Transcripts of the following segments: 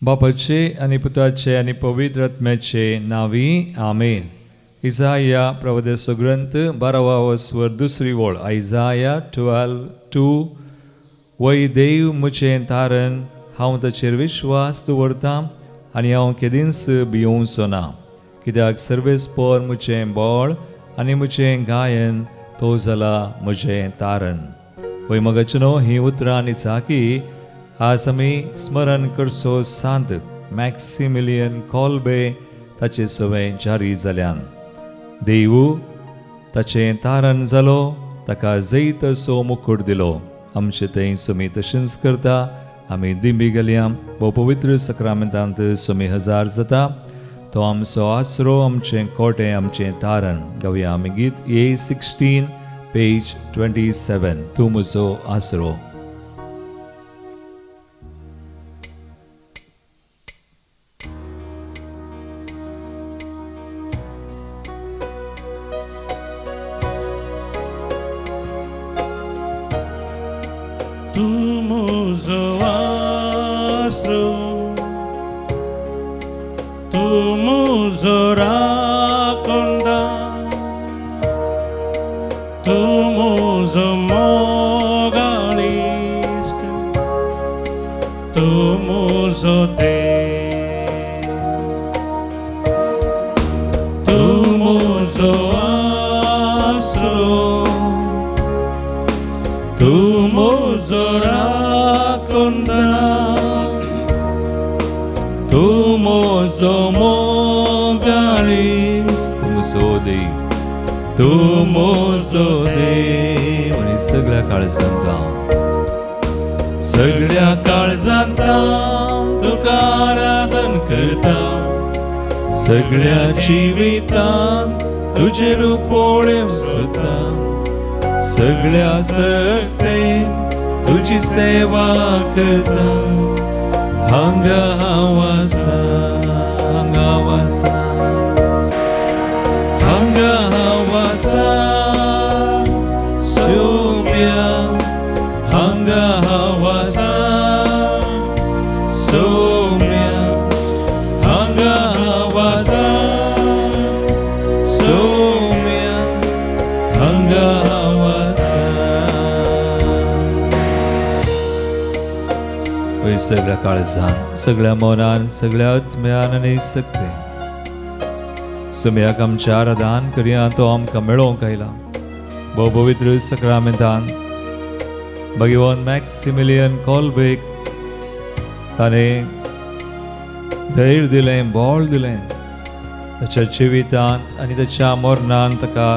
बापाचे आनी पुताचे आनी पवित्र आत्म्याचे नांवी आमेन. इजाया प्रवाद्याचो ग्रंथ 12वा वस्वर दुसरी वळ, आयजाया 12:2. वय देव म्हजें तारण, हांव ताचेर विश्वास दवरतां आनी हांव केदींच भियोवचो ना, कित्याक सर्वेस्पर म्हजें बळ आनी म्हजें गायन, तो जाला म्हजें तारण. वय मगाचनो हीं उतरां आनी चाकी आज आमी स्मरण करचो सांत मॅक्सिमिलियन कोल्बे ताचे सवें जारी जाल्यान. देवू ताचें तारण जालो, ताका जैत असो मुकुट दिलो. आमचे थंय समी तशेंच करता. आमी दिंबी गेल्या भोव पवित्र सक्रामेंतांत समी हजार जाता. तो आमचो आसरो, आमचें कोटें, आमचें तारण. गावया आमी गीत A16 page 27, तूं म्हजो आसरो. तूं म्हजो आसरो, तूं म्हजो राखणदार, तूं म्हजो मोगाळिश्ट, तूं म्हजो देव. तूं म्हजो आसरो, तूं म्हजो राखणदार, तूं म्हजो मोगाळिश्ट, तूं म्हजो देव, तूं म्हजो देव. आनी सगळ्या काळजांत गाव, सगळ्या काळजांत तुका आराधन करता, सगळ्या जिवितांत तुजें रूप पळोवंक सोदता, सगळ्या सक्तेन तुजी सेवा करता. हांगा हांव आसा, हांगा हांव आसा, हांगा हांव आसा, सोम्या, हांगा हांव आसा, सोम्या, हांगा हांव आसा, सोम्या, हांगा हांव आसा. वय सगळ्या काळजान, सगळ्या मनान, सगळ्या आत्म्यान आनी सक्ते सुम्याक आमच्या आराधन करया. तो आमकां मेळोवंक आयला भोव पवित्र सक्रामेंतान. भगवान मॅक्सिमिलियन कोल्बेक ताणें धैर्य दिलें, बळ दिलें. ताच्या जिवितांत आनी ताच्या मरणान ताका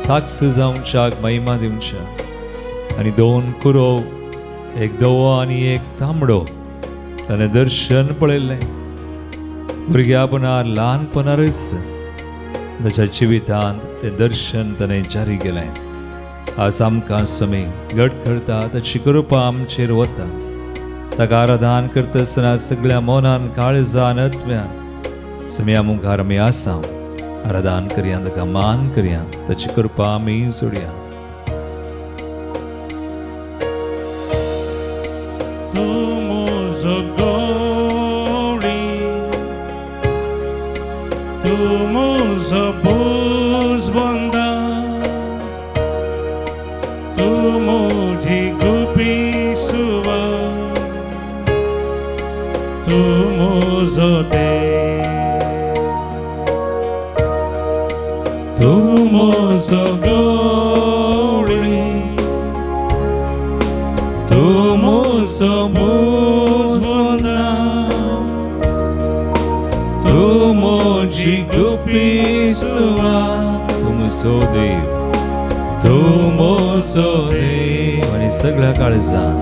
साक्ष जावच्याक महिमा दिवच्या. आनी 2 कुरव, एक धवो आनी एक तांबडो, ताणें दर्शन पळयल्लें. भुरग्यापणार, ल्हानपणारच ताच्या जिवितांत तें दर्शन ताणें जारी केलें. आज आमकां समी घट करता, ताची कृपा आमचेर वता. ताका आराधन करता आसतना सगळ्या मनान, काळजान, आत्म्यान समिया मुखार आमी आसा. आराधन करया, ताका मान करया, ताची कृपा आमी जोडया. तूं म्हजो गोडी, तूं म्हजो भुजबंदा, तूं म्हजी गुपी सुवा, तूं म्हजो देव. तूं म्हजो गोडी, तूं म्हजो भुजबंदा, तूं म्हजी गुपी सुवा, तूं म्हजो देव, तूं म्हजो देव. आनी सगळ्या काळजान,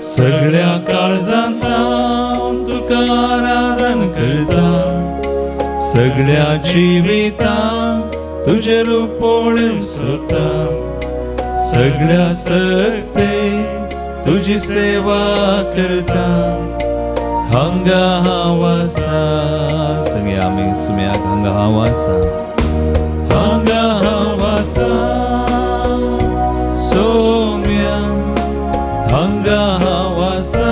सगळ्या काळजांत हांव तुका आराधन करता, सगळ्या जिवितांत तुजें रूप पळोवंक सोदता, सगळ्या सक्ते तुजी सेवा करता. हांगा हांव आसा, सगळे आमी सुम्याक हांगा हांव आसा, हांगा हांव आसा, सोम्या, हांगा हांव आसा,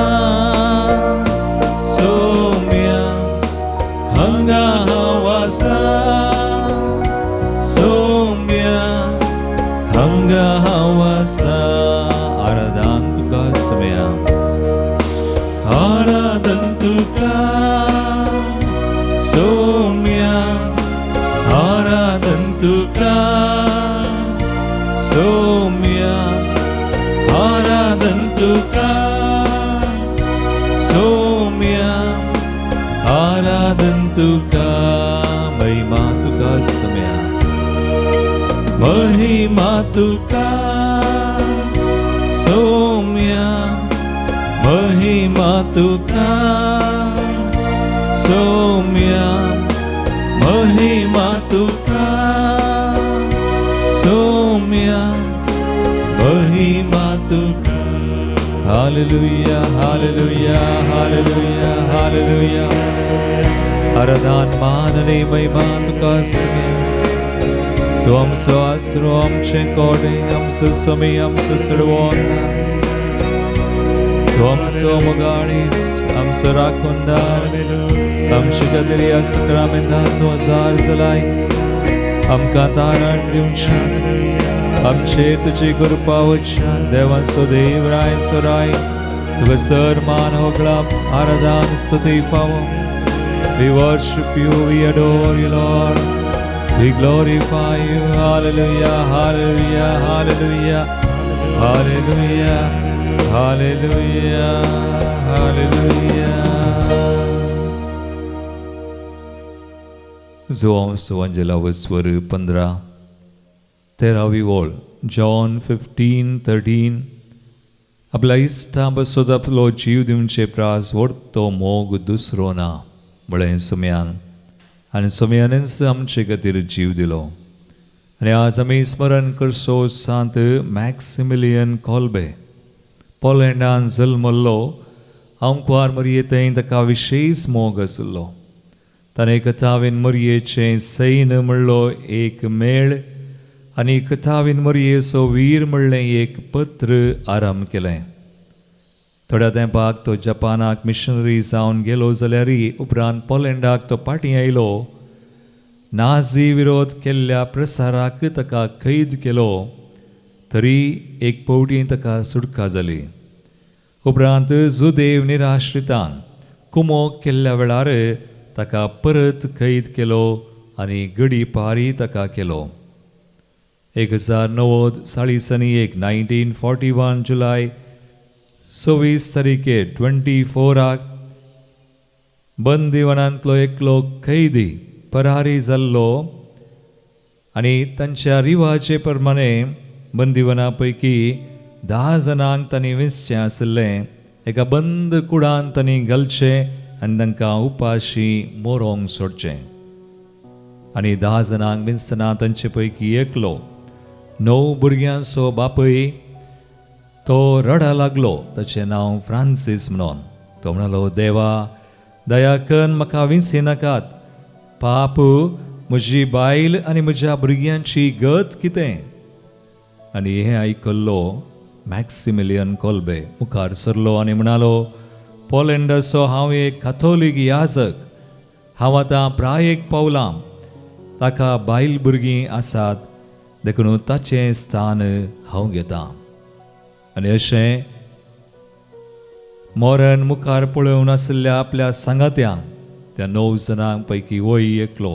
सोम्या. आराधन तुका सोम्या, आराधन तुका सोम्या, आराधन तुका सोम्या, आराधन तुका. महिमा तुका सोम्या. महिमा तुका सोम्या, महिमा तुका सोम्या, महिमा तुका सोम्या, महिमा तुका. Hallelujah, hallelujah, hallelujah, hallelujah. आराधन, मान आनी महिमा तुका सोम्या. तूं आमचो आसरो, आमचें कोडें, आमचो समी, आमचो सडवोन. तूं आमचो मोगाळ इश्ट, आमचो राखणदार. आमचे खातीर ह्या सक्रामेंतान तूं हजार जालाय. आमकां तारण दिवचें, आमचेर तुजी कृपा वचच्या. देवांचो देव, राय राय, तुका सर मान, होगळप, आराधन, स्तुती फावो. We worship you, we adore you, Lord. We glorify you. Hallelujah, hallelujah, hallelujah, hallelujah, hallelujah, hallelujah. Joao सुवांजेला वस्वर 15 13वी वळ, जॉन 15:13. आपल्या इश्टा बसत आपलो जीव दिवचे प्रास व्हड तो मोग दुसरो ना म्हळें सोम्यान. आनी सोम्यानच आमचे खातीर जीव दिलो. आनी आज आमी स्मरण करचो सांत मॅक्सिमिलियन कॉल्बे. पोलंडान जल्मल्लो. आंकवार मरये थंय ताका विशेश मोग आशिल्लो. ताणें कथावीन मरयेचें सैन म्हणलो एक मेळ आनी कथावीन मरयेचो वीर म्हणलें एक पत्र आरंभ केलें. थोड्या तेंपाक तो जपानाक मिशनरी जावन गेलो जाल्यारय उपरांत पोलंडाक तो फाटीं आयलो. नाझी विरोध केल्ल्या प्रसाराक ताका कैद केलो, तरी एक पवटी ताका सुटका जाली. उपरांत जुदेव निराश्रितान कुमोक केल्ल्या वेळार ताका परत कैद केलो आनी गडी पारी ताका केलो. 1941, 1941, जुलाय 26 तारखेर, 24आक बंदिवनांतलो एकलो कैदी परारी जाल्लो आनी तांच्या रिवाजे प्रमाणे बंदिवना पैकी 10 जाणांक तांणी वेंचचें आशिल्लें. एका बंद कुडान तांणी घालचें आनी तांकां उपाशी मोरोंक सोडचें. आनी 10 जाणांक वेंचतना तांचे पैकी एकलो, णव भुरग्यांचो बापूय, तो रडा लागलो. ताचें नांव फ्रांसीस म्हणून. तो म्हणालो, "देवा, दया करून म्हाका विंसी नाकात. पाप, म्हजी बायल आनी म्हज्या भुरग्यांची गत कितें?" आनी हें आयकल्लो मॅक्सिमिलियन कोल्बे मुखार सरलो आनी म्हणालो, "पोलंडाचो हांव एक काथोलीक याजक. हांव आतां प्रायेक पावलां. ताका बायल भुरगीं आसात, देखून ताचें स्थान हांव घेतां." आनी अशें मरण मुखार पळोवन आशिल्ल्या आपल्या सांगात्यांक, त्या णव जाणां पैकी वय एकलो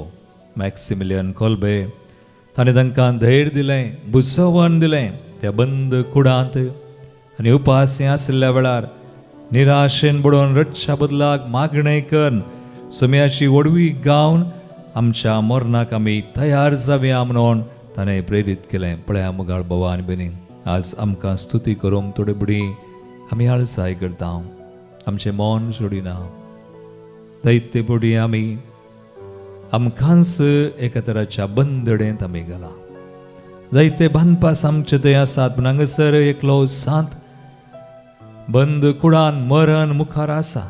मॅक्सिमिलियन कोल्बे, ताणें तांकां धैर्य दिलें, बुजवण दिलें त्या बंद कुडांत. आनी उपासी आशिल्ल्या वेळार निराशेन बुडोवन रडच्या बदलाक मागणें करून, सोम्याची व्हडवीक गावन आमच्या मरणाक आमी तयार जावया म्हणून ताणें प्रेरीत केलें. पळया मुगाळ भावा आनी भयणी, आज आमकां स्तुती करूंक थोडे बुडी आमी आळसाय करता, आमचें मन सोडिना. दैत्य बुडी आमी आमकांच एका तराच्या बंदडेंत आमी घाला. जायते बांदपास आमचे थंय आसात, पूण हांगासर एकलो सांत बंद कुडान मरण मुखार आसा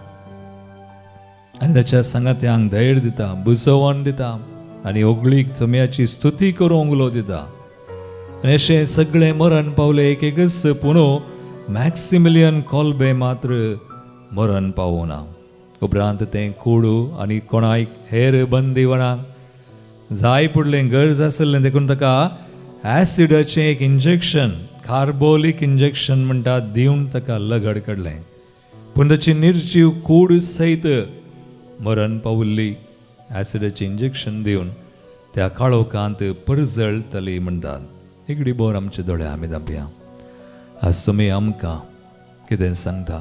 आनी ताच्या सांगात्यांक धैर्य दिता, बुजवण दिता आनी होगळीक चमयाची स्तुती करूंक उलो दिता. आनी अशें सगळें मरण पावलें एक एकच, पूण मॅक्सिमिलियन कॉल्बे मात्र मरण पावना. उपरांत तें कूड आनी कोणाक हेर बंदीवणाक जाय पडलें, गरज आसलें, देखून ताका ॲसिडाचें एक इंजेक्शन कार्बोलीक इंजेक्शन म्हणटा दिवन ताका लगड काडलें, पूण ताची निर्जीव कूड सयत मरण पावल्ली. ॲसिडाचें इंजेक्शन दिवन त्या काळोखांत परजळटली म्हणटात. एगडी बोर आमचे दोळे आमी धांपया. आज तुमी आमकां कितें सांगता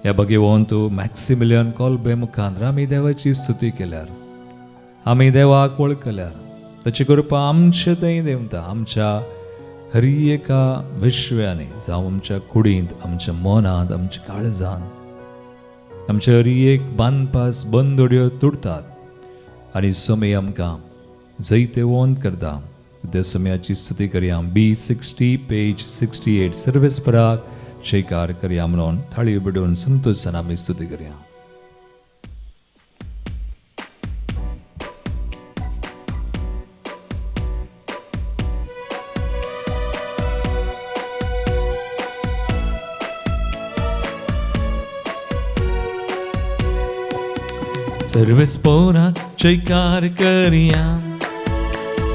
ह्या भगवंत मॅक्सिमिलियन कोल्बे मुखार आमी देवाची स्तुती केल्यार, आमी देवाक वळखल्यार ताची कृपा आमचे थंय देंवता. आमच्या हर एका विश्व्यांनी, जावं आमच्या कुडींत, आमच्या मनांत, आमच्या काळजांत, आमच्या हर एक बांदपास बंदोड्यो तुटतात आनी समय आमकां जैतेवंत करता. त्या समयाची स्तुती करया. B60 page 68 सर्वेस्पराक जयकार करया म्हणून थाळी बिडून संतोशान आमी स्तुती करया. सर्वेस्पराक जयकार करया,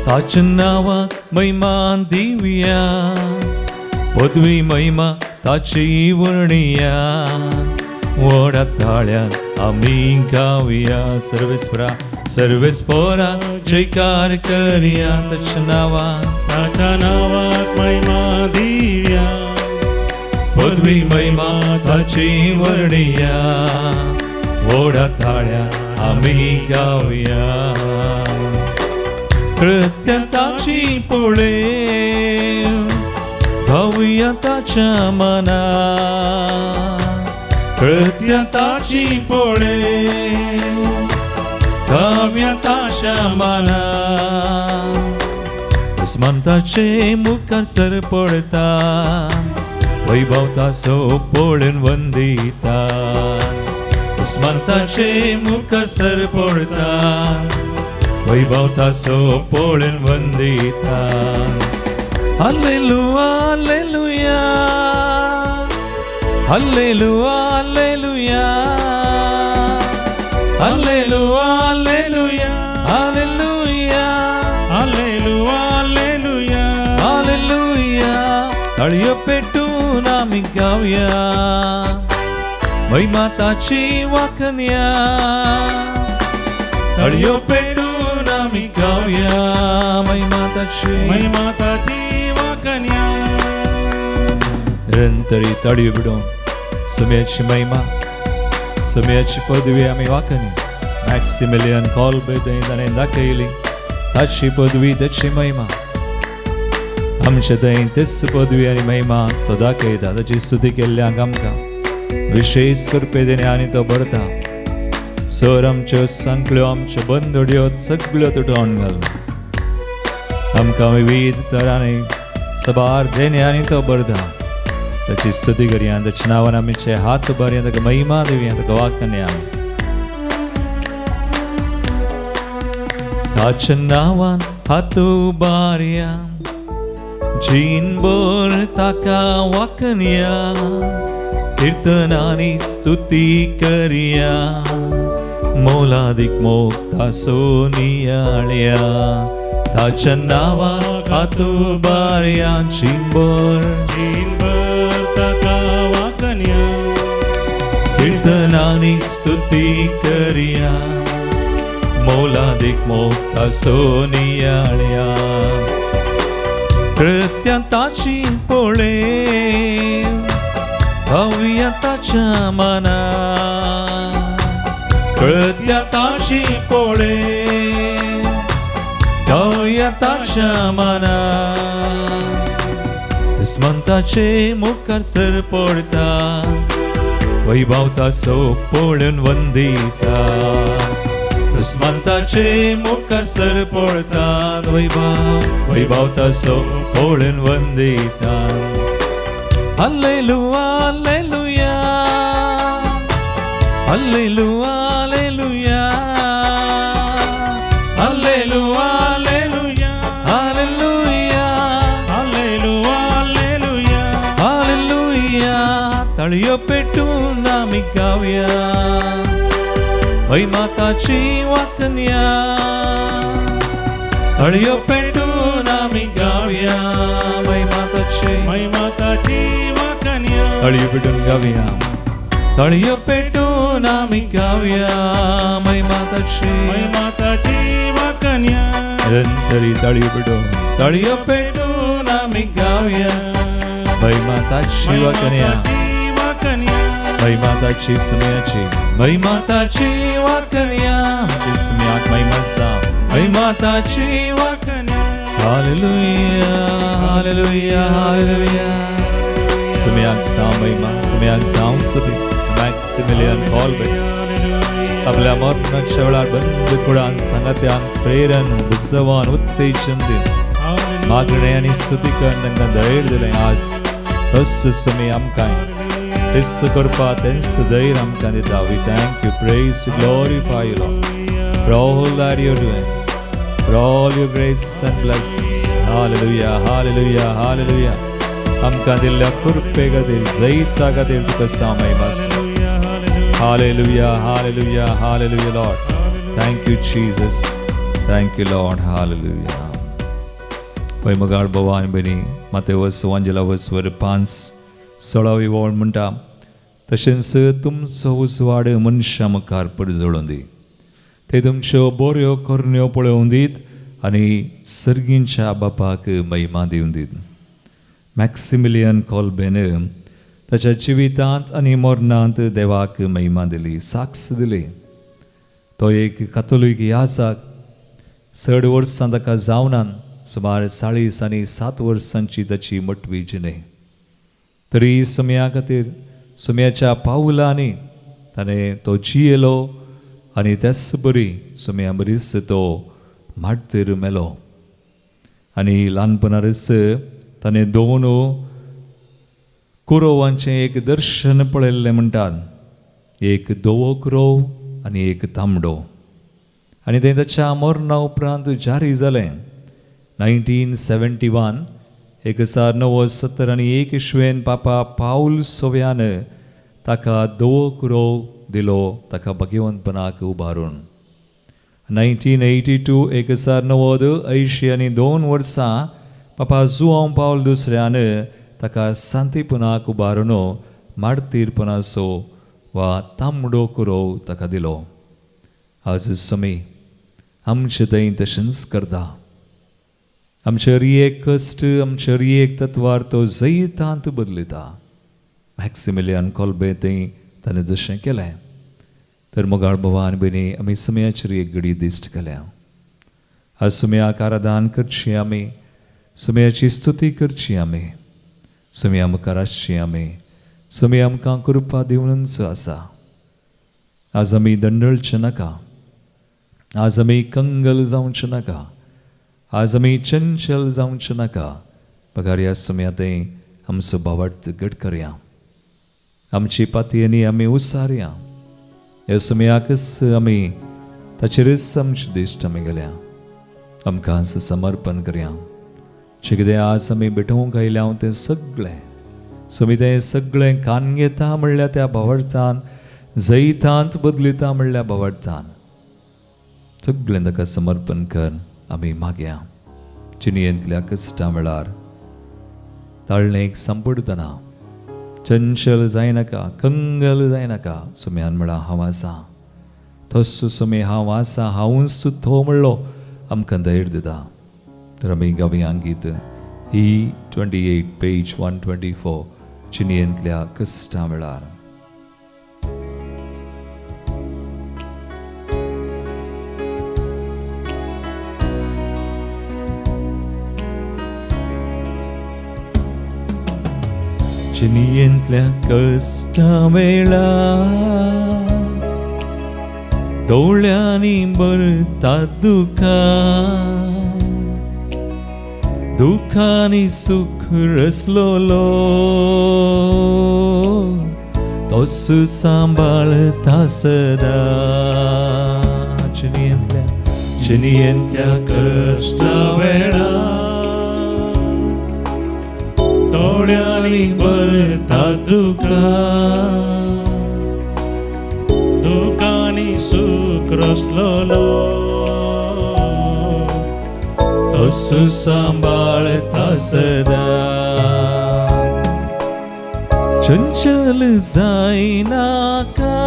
ताच्या नांवाक महिमा दिवया, पदवी महिमा ताची वर्णिया, व्हडा ताळ्यान आमी गावया. सर्वेस्परा सर्वेस्परा जयकार करया, ताच्या नांवाक, ताच्या नांवाक महिमा दिवया, पदवी महिमा ताची वर्णिया, व्हडा ताळ्यान आमी गावया. कृत्यांताची पळय गावया ताच्या मना, कृत्यांताची पळय गावया ताच्या मना, दुस्मान ताचे मुखार सर पडता, वैभव ताचो पळोवन वंदिता. दुस्मान ताचे मुखार सर पडता, वैभव ताचो पळोवन Vandita. Hallelujah hallelujah hallelujah hallelujah hallelujah hallelujah hallelujah hallelujah hallelujah hallelujah. ताळयो पेटून आमी गावया, महिमा ताची वाखणया, ताळयो पेटून आमी गावया, महिमा ताची, महिमा ताची वाखणया. निरंतरी ताळयो बिडोवन सुम्याची महिमा, सुम्याची पदवी आमी वाखणी. मॅक्सिमिलियन कोल्बे ताणें दाखयली ताची पदवी, ताची महिमा आमचे थंय तेच पदवी आनी महिमा तो दाखयता. ताची स्तुती केल्ल्यांक आमकां विशेष कृपेने आनी तो भरता. सर आमच्यो सांकळ्यो, आमच्यो बंदोड्यो सगळ्यो तुटोवन घालना. आमकां विविध तरांनी सबार देणे आनी तो भरता. ताची स्तुती करया. ताच्या नांवान आमचे हात उबारया, ताका महिमा दिवया, ताका वाखणया. ताच्या नांवान हात उबारया, जीणभर ताका वाखणया, कीर्तनांनी स्तुती करया, मोलादीक मोग ताचो नियाळया. ताच्या नांवान हात उबारया, जीणभर, जीणभर ताका वाखणया, कीर्तनांनी स्तुती करया, मोलादीक मोग ताचो नियाळया. कृत्यां ताची पळय गावया ताच्या मना, कृत्यां ताची पळय गावया ताच्या मना, दुस्मान ताचे मुखार सर पडता, वैभव ताचो पळोवन वंदिता. दुस्मान ताचे मुखार सर पडता, वैभव वैभव ताचो पळोवन Vandita. Hallelujah hallelujah hallelujah hallelujah hallelujah hallelujah hallelujah hallelujah hallelujah hallelujah. ताळयो पेटून आमी गावया, महिमा ताची वाखणया, ताळयो पेटून आमी गावया, महिमा ताची. तळयो पेटून गावया, तळयो पेटून आमी गावया महिमा ताची, महिमा ताची वाकन्या. निरंतरी तळयो पेटून, तळयो पेटून आमी गावया महिमा ताची महिमा वाकन्या, ताची वाकन्या. महिमा ताची सुम्याची, महिमा ताची वाकन्या. आमची सुम्याक महिमा सा, महिमा ताची वाकन्या. Hallelujah, hallelujah, hallelujah. सुम्याक जावं महिमा, सुम्याक जावं स्तुती. मॅक्सिमिलियन कॉल्बे आपल्या मरणाच्या वेळार बंद कुडान सांगात्यांक प्रेरण, बुजवान, उत्तेजन दिवन मागणें आनी स्तुती करून तांकां धैर्य दिलें. आज तस सुमी आमकां तेच करपा तेंच धैर्य आमकां दिता. We thank you, praise, glorify you, Lord, for all that you're doing, for all your graces and blessings. Hallelujah, hallelujah, hallelujah. आमकां दिल्ल्या कृपे खातीर, जैता खातीर तुका महिमा आसूं. Hallelujah, hallelujah, hallelujah, Lord. Thank you, Jesus. Thank you, Lord. Hallelujah. पय मोगाळ भाव आनी भयणी, मातेवस वांजेला वसवर 5:16 वळ म्हणटा, तशेंच तुमचो उजवाड मनशां मुखार परजळून दी, ते तुमच्यो बऱ्यो करण्यो पळोवन दीत आनी सर्गींच्या बापाक महिमा दिवन दीत. मॅक्सिमिलियन कॉल्बेन ताच्या जिवितांत आनी मरणांत देवाक महिमा दिली, साक्ष दिली. तो एक कातोलीक याजक. चड वर्सां ताका जावनान, सुमार 47 वर्सांची ताची मटवी जिणे. तरी सुम्या खातीर, सुम्याच्या पावलांनी ताणें तो जियेलो आनी त्याच बरी सुम्या बरीच तो माटतेर मेलो. आनी ल्हानपणारच ताणें दोन कुरोवांचें एक दर्शन पळयल्लें म्हणटात, एक धवो कुरोव आनी एक तांबडो. आनी तें ताच्या मरणा उपरांत जारी जालें. 1971, 1971 इस्वेन पापा पावल सोव्यान ताका धवो कुरोव दिलो, ताका भाग्यवंतपणाक उबारून. 1982, 1982 वर्सां पापा जुआंव पावल दुसऱ्यान ताका सांतीपणाक उबारून मार्तीरपणाचो वा तांबडो कुरोव ताका दिलो. आज समी आमचे थंय तशेंच करता. आमचे एक कश्ट, आमचे एक तत्वार तो जैतांत बदलिता. मॅक्सिमिलियन कॉल्बे थंय ताणें जशें केलें. तर मोगाळ भावा आनी भयणी, आमी सुम्याचेर एक घडी दिश्ट केल्या. आज सुम्याक आराधन करची आमी, सुम्याची स्तुती करची आमी, सुम्या मुखार आसची आमी. सुम्या आमकां कृपा दिवनच आसा. आज आमी दंडळचे नाका, आज आमी कंगल जावचें नाका, आज आमी चंचल जावचें नाका. बगर ह्या सुम्या थंय आमचो भावार्थ घट करया, आमची पातयेनी आमी उसारया. ह्या सुम्याकच आमी ताचेरच आमची दिश्ट आमी गेल्या. आमकां समर्पण करया. जें कितें आज आमी भेटोवंक आयल्या तें सगळें सुमी तें सगळें कान घेता म्हणल्यार त्या भावार्थान, जैतांत बदलिता म्हणल्यार भावार्थान सगळें ताका समर्पण कर. आमी मागया. जिणेंतल्या कश्टां वेळार ताळणेक सांपडटना चंचल जायनाका, कंगल जायनाका. सुम्यान म्हळां हांव आसा, तसो सुमी हांव आसा, हांवूच तो म्हणलो आमकां धैर्य दिता. तर आमी गावया गीत E 28 page 124, जिणेंतल्या कश्टां वेळार. जिणेंतल्या कश्टां वेळार दोळ्यांनी भरता दुखां, दुखांनी सुख रसलोलो तोस सांबाळता सदा. जिणेंतल्या, जिणेंतल्या कश्टां वेळार दोळ्यांनी भरता दुखां, दुखांनी सुख रसलोलो तोस सांबाळता सदा. चंचल जायनाका,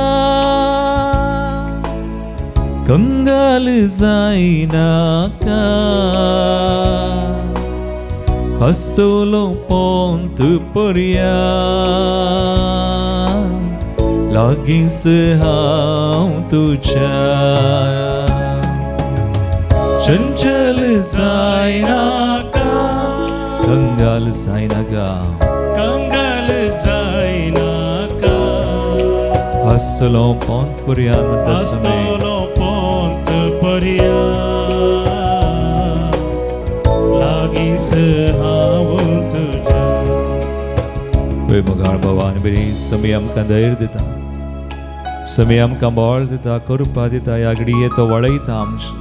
कंगाल जायनाका, हस्तलो पोंत पर्या लागींच हांव तुज्या. चंचल जायनाका, कंगाल जायनाका, कंगाल जायनाका, हस्तलो पोंत पर्या म्हणटा समय. हस्तलो पोंत पर्या लागींच हांव तुज्या. मोगाळ बाबा आनी बरी समी आमकां धैर्य दिता, समी आमकां बळ दिता, कृपा दिता. ह्या घडये तो वळयता आमचें,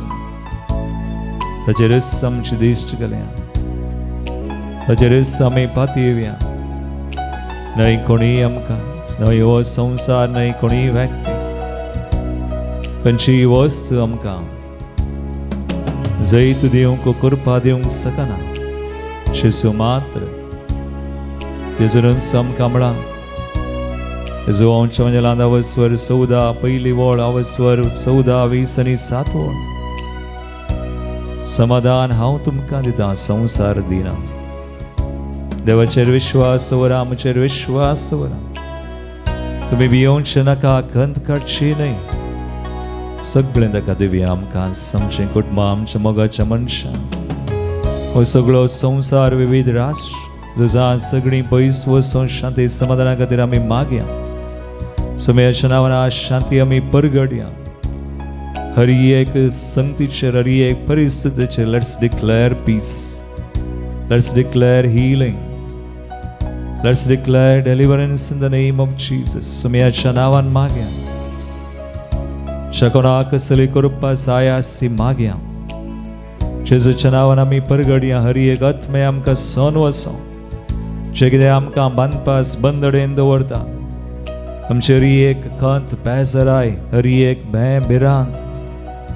ताचेरच आमची दिश्ट घालया, ताचेरच आमी पातयेवया. न्हय कोणीय आमकां, न्हय हो संवसार, न्हय कोणीय व्यक्ती, खंयचीय वस्त आमकां जैत दिवंक, कृपा दिवंक शकना. जेजू मात्र, जेजूनच आमकां म्हळां. जेजू आमच्या मंजलांत अवस्वर 14 पयली वळ, अवस्वर 14 20 आनी 7 वळ, समाधान हांव तुमकां दितां, संवसार दिना. देवाचेर विश्वास दवरा, आमचेर विश्वास दवरा. तुमी भियोवचे नाका, खंत काडची न्हय. सगळें ताका दिवया आमकां, आमचें कुटुंब, आमच्या मोगाच्या मनशां, हो सगळो संवसार, विविध राष्ट्र, झुजां सगळीं पयस वचून शांती समाधाना खातीर आमी मागया. समयाच्या नांवान शांती आमी परगडया. हर एक संगतीचेर, हर एक परिस्थितीचेर let's declare peace, let's declare healing, let's declare deliverance in the name of Jesus. समयाच्या नांवान मागया. कोणाक कसली कृपा जाय आसती मागया. जेजूच्या नांवान आमी परगडया. हर एक आत्मे आमकां सोन वचों, जे कितें आमकां बांदपास बंदडेन दवरता, आमचे हर एक खंत बेजाराय, हर एक भंय भिरांत,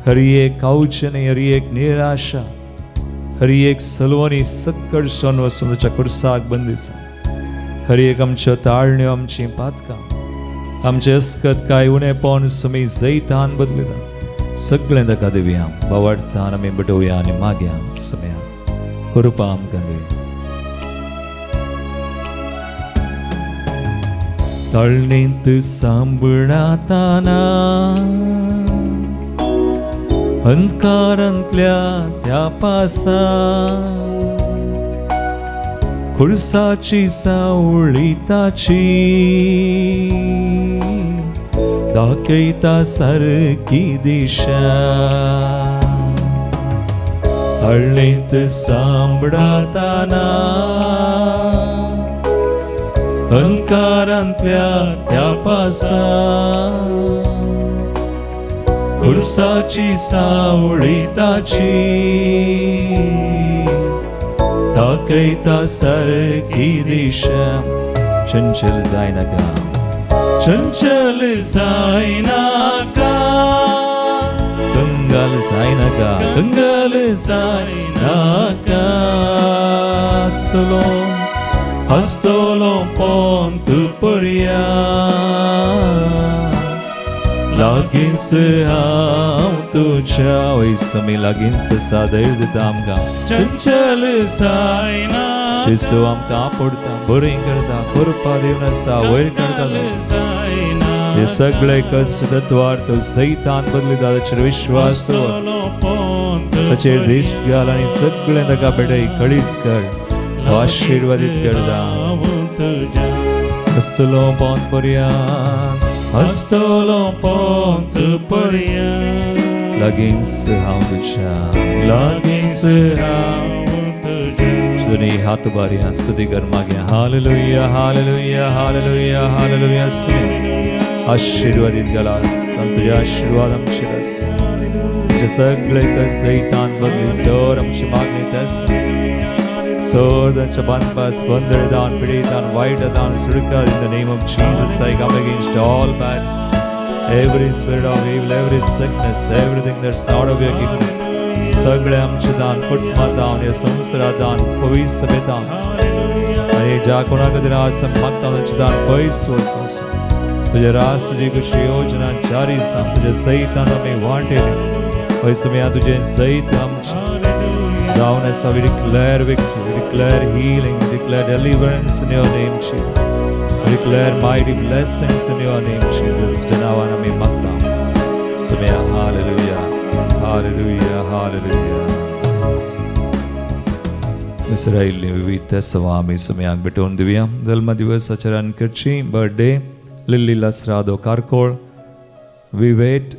हर एक कावचेनी, हर एक निराशा, हर एक सलवणी सक्कड सोन वचून तुज्या कुर्साक बंदिसा. हर एक आमच्यो ताळण्यो, आमचीं पातकां, आमचे अस्कत काय उणेपण सुमी जैतान बदलिता. सगळें ताका दिवया. बावडतान आमी बटोवया आनी मागया. सुमया कृपा आमकां दिवया. तळणींत सांबळाताना अंधकारांतल्या त्या पासा, खुर्साची सावळी ताची दाखयता सारकी दिशा. तळणींत सांबळाताना अंधकारांतल्या त्या पासा, खुर्साची सावळी ताची दाखयता सारकी दिशा. चंचल जायनाका, चंचल जायनाका, कंगाल जायनाका, कंगाल जायनाका, हस्तलो हस्तलो पोंत पर्या लागींच हांव तुज्या. वय समी लागींच आसा, धैर्य दिता आमकां. चंचल जायना जेजू आमकां आपडता, बरें करता, कृपा दिवन आसा, वयर काडटा. जायना हे सगळे कश्ट तत्वार तो सैतान बदलिता. ताचेर विश्वास दवर, हस्तलो पोंत ताचेर देश घाल आनी सगळें ताका भेटय, कळीत कर, तो आशिर्वादीत करता. हांव तुज्या. हस्तलो पोंत पर्या, हस्तलो पोंत पर्या लागींच हांव तुज्या, लागींच हांव तुज्या. दोन्ही हात उबारया, स्तुती कर मागया. Hallelujah, hallelujah, hallelujah, hallelujah. आशीर्वादीत घालास, तुझ्या आशीर्वाद आमचेर आसा. आमचे सगळे कश्ट सैतान बदली सर आमची मागणी त्यास सर तांच्या बांदपास बंदडदान पिडितान वायटदान सुडकार. In the name of Jesus I come against all bad, every spirit of evil, every sickness, everything that's not of your kingdom. सगळे आमचे दान, कुटुंबात दान, ह्या संवसारात दान, पवित्र सभेत दान आणि ज्या कोणा खातीर आज मागता तांचे दान पयस वचूं. तुज्या रास तुजी कशी योजना जारी आसा तुज्या सैतान आमी वांटेली हय समया तुजें सैत आमचें जावन आसा. We declare victory, we declare healing, we declare deliverance in your name, Jesus. We declare mighty blessings in your name, Jesus. तुज्या नांवान आमी मागता समया. Hallelujah, hallelujah, hallelujah. इसरायली विविध सवा आमी सुमयाक भेटोवन दिवया. जल्म दिवस आचरण करची. बर्थडे लिल्ली लसरादो कारकोळ, विवेट.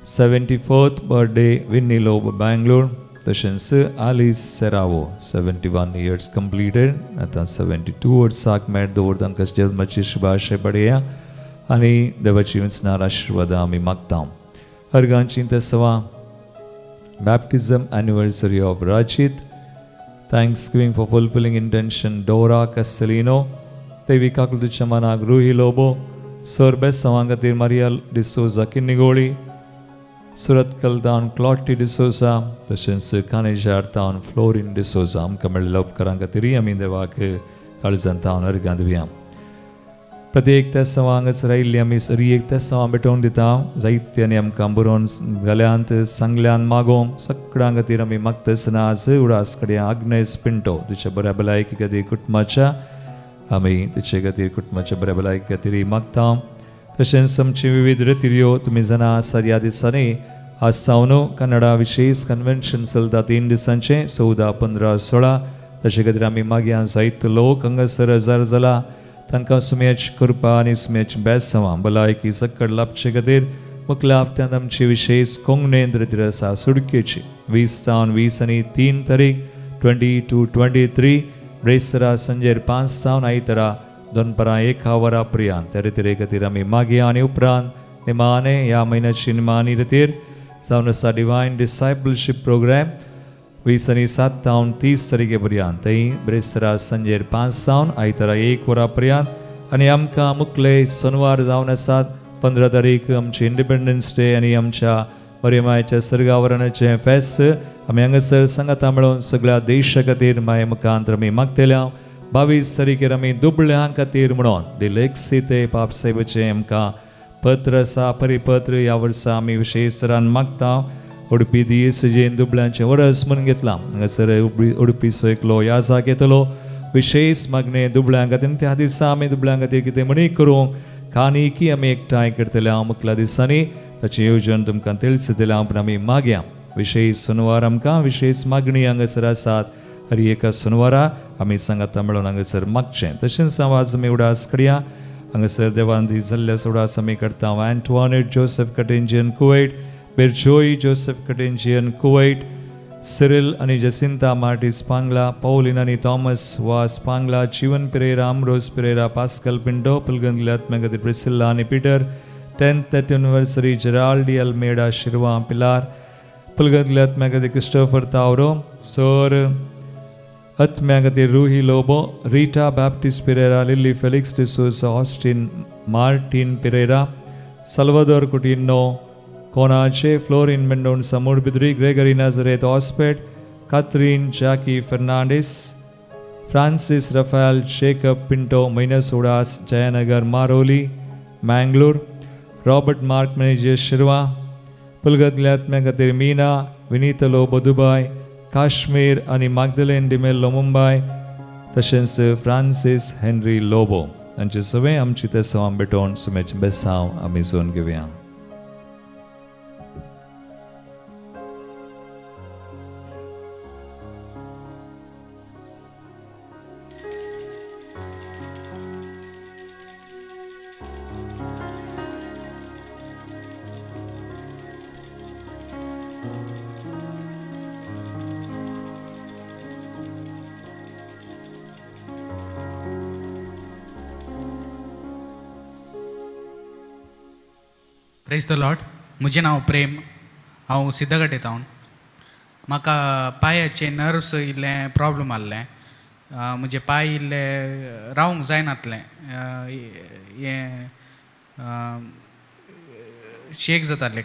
74th birthday Winnie Lobo Bangalore, तशेंच Alice Serrao 71 years completed, आतां 72 वर्साक मेट दवर. तांकां जल्माची शुभाशय पडया आनी देवाची विचणार आशिर्वादां आमी मागता. अर्गांची तसवां. Baptism anniversary of Rajit. Thanksgiving for fulfilling intention Dora Castellino. देवी काकुलतीच्या मनाक रुही लोबो. सर बेसांवां खातीर मारिया डिसोजा किन्निगोळी, सुरतकल तावन क्लॉटी डिसोजा, तशेंच कानेजार तावन फ्लोरीन डिसोजा. आमकां मेळिल्ल्या उपकारां खातीरय आमी देवाक काळजान तावन अर्गां दिवया. प्रत्येक तेसांव हांगासर आयिल्ली आमी सरी एक तेसांव भेटोवन दिता. जायते आनी आमकां बरोवन घाल्यांत सांगल्यान मागोवंक सगळ्यां खातीर आमी मागता आसतना आज उडास कडेन आग्नेस पिंटो तिच्या बऱ्या भलायकी खातीर कुटुंबाच्या आमी तिचे खातीर कुटुंबाच्या बऱ्या भलायकी खातीर मागता. तशेंच आमची विविध रितिऱ्यो तुमी जाणा आसात. ह्या दिसांनी आज सावन कन्नडा विशेष कन्वेन्शन चलता 3 दिसांचें, 14, 15, 16. ताचे खातीर आमी मागया जायतो लोक हांगासर हजार जाला तांकां सुम्याची कृपा आनी सुम्याची बेसांवां भलायकी सकट लाभचे खातीर. मुखल्या हप्त्यांत आमची विशेष कोंकणींत रितीर आसा सुडकेची 20 सावन 20 आनी 3 तारीख 22, 23 ब्रेसरा संजेर 5 सावन आयतरा दनपरां 1 वरां पर्यंत त्या रितीरे खातीर आमी मागया. आनी उपरांत निमाणे ह्या म्हयन्याची निमाणी रितीर जावन आसा डिवायन डिसायपलशीप प्रोग्राम 20 आनी 7 सावन 30 तारखे पर्यंत थंय ब्रेसरा संजेर 5 सावन आयतरा 1 वरां पर्यंत. आनी आमकां मुखले सोनवार जावन आसात 15 तारीख आमची इंडिपेंडन्स डे आनी आमच्या मरियमायच्या सर्गावरणाचें फेस्त आमी हांगासर सांगाता मेळोवन सगळ्या देशा खातीर माये मुखांत आमी मागतल्या. 22 तारखेर आमी दुबळ्यां खातीर म्हणून दिलेक्सी ते पापसाहेबाचें आमकां पत्र आसा परिपत्र ह्या वर्सा आमी विशेष तरान मागता. उडपी दियेसजेन दुबळ्यांचें वरस म्हणून घेतलां. हांगासर उडपीचो एकलो याजाक येतलो विशेष मागणे दुबळ्यां खातीर. त्या दिसा आमी दुबळ्यां खातीर कितें म्हणी करूंक कानिकी आमी एकठांय करतले हांव मुखल्या दिसांनी ताचें येवजण तुमकां तेळसतलें. पूण आमी मागया विशेष सोनवार आमकां विशेष मागणी हांगासर आसात. हर एका सोनवारा आमी सांगाता मेळोवन हांगासर मागचें. तशेंच हांव आज आमी उडास करया हांगासर देवान दी जाल्ल्या उडास आमी करता. Antoinette Joseph Katenjian Kuwait, Berjoy Joseph Katenjian Kuwait, Cyril आनी जसिंता मार्टीस पांगला, पौलिन आनी Thomas Vas Pangala, Jeevan Pereira, Ambrose Pereira, Pascal Pinto, पुलगंगली आत्म्या प्रिसिल्ला आनी Peter, 10th anniversary Geraldi Almeida Shirva Pilar, पुलगंगली आत्म्या क्रिस्टोफर तावरो, सोर आत्म्या खातीर Ruhi Lobo, Rita Baptist Pereira, Lily Felix D'Souza, Austin Martin Pereira, Salvador Coutinho Konaje, Florin Mendonca Moodbidri, Gregory Nazareth Hospet, Catherine Jackie Fernandes, Francis Raphael Jacob Pinto minus Udas Jayanagar Maroli Mangalore, Robert Mark Menezes Shirva, पुलगतल्या आत्म्या खातीर मीना विनीता लोबो दुबाय, काश्मीर आनी मागदलेन डिमेल्लो मुंबय, तशेंच Francis Henry Lobo हांचे सगळे आमची तेसांव भेटोवन सुमेचें बेसांव आमी John घेवया. Praise the Lord. म्हजें नांव प्रेम, हांव सिद्धगटे तावन. म्हाका पांयाचे नर्व्स इल्लें प्रॉब्लम आहलें. म्हजे पांय इल्ले रावंक जायनातलें, हें शेक जाताले,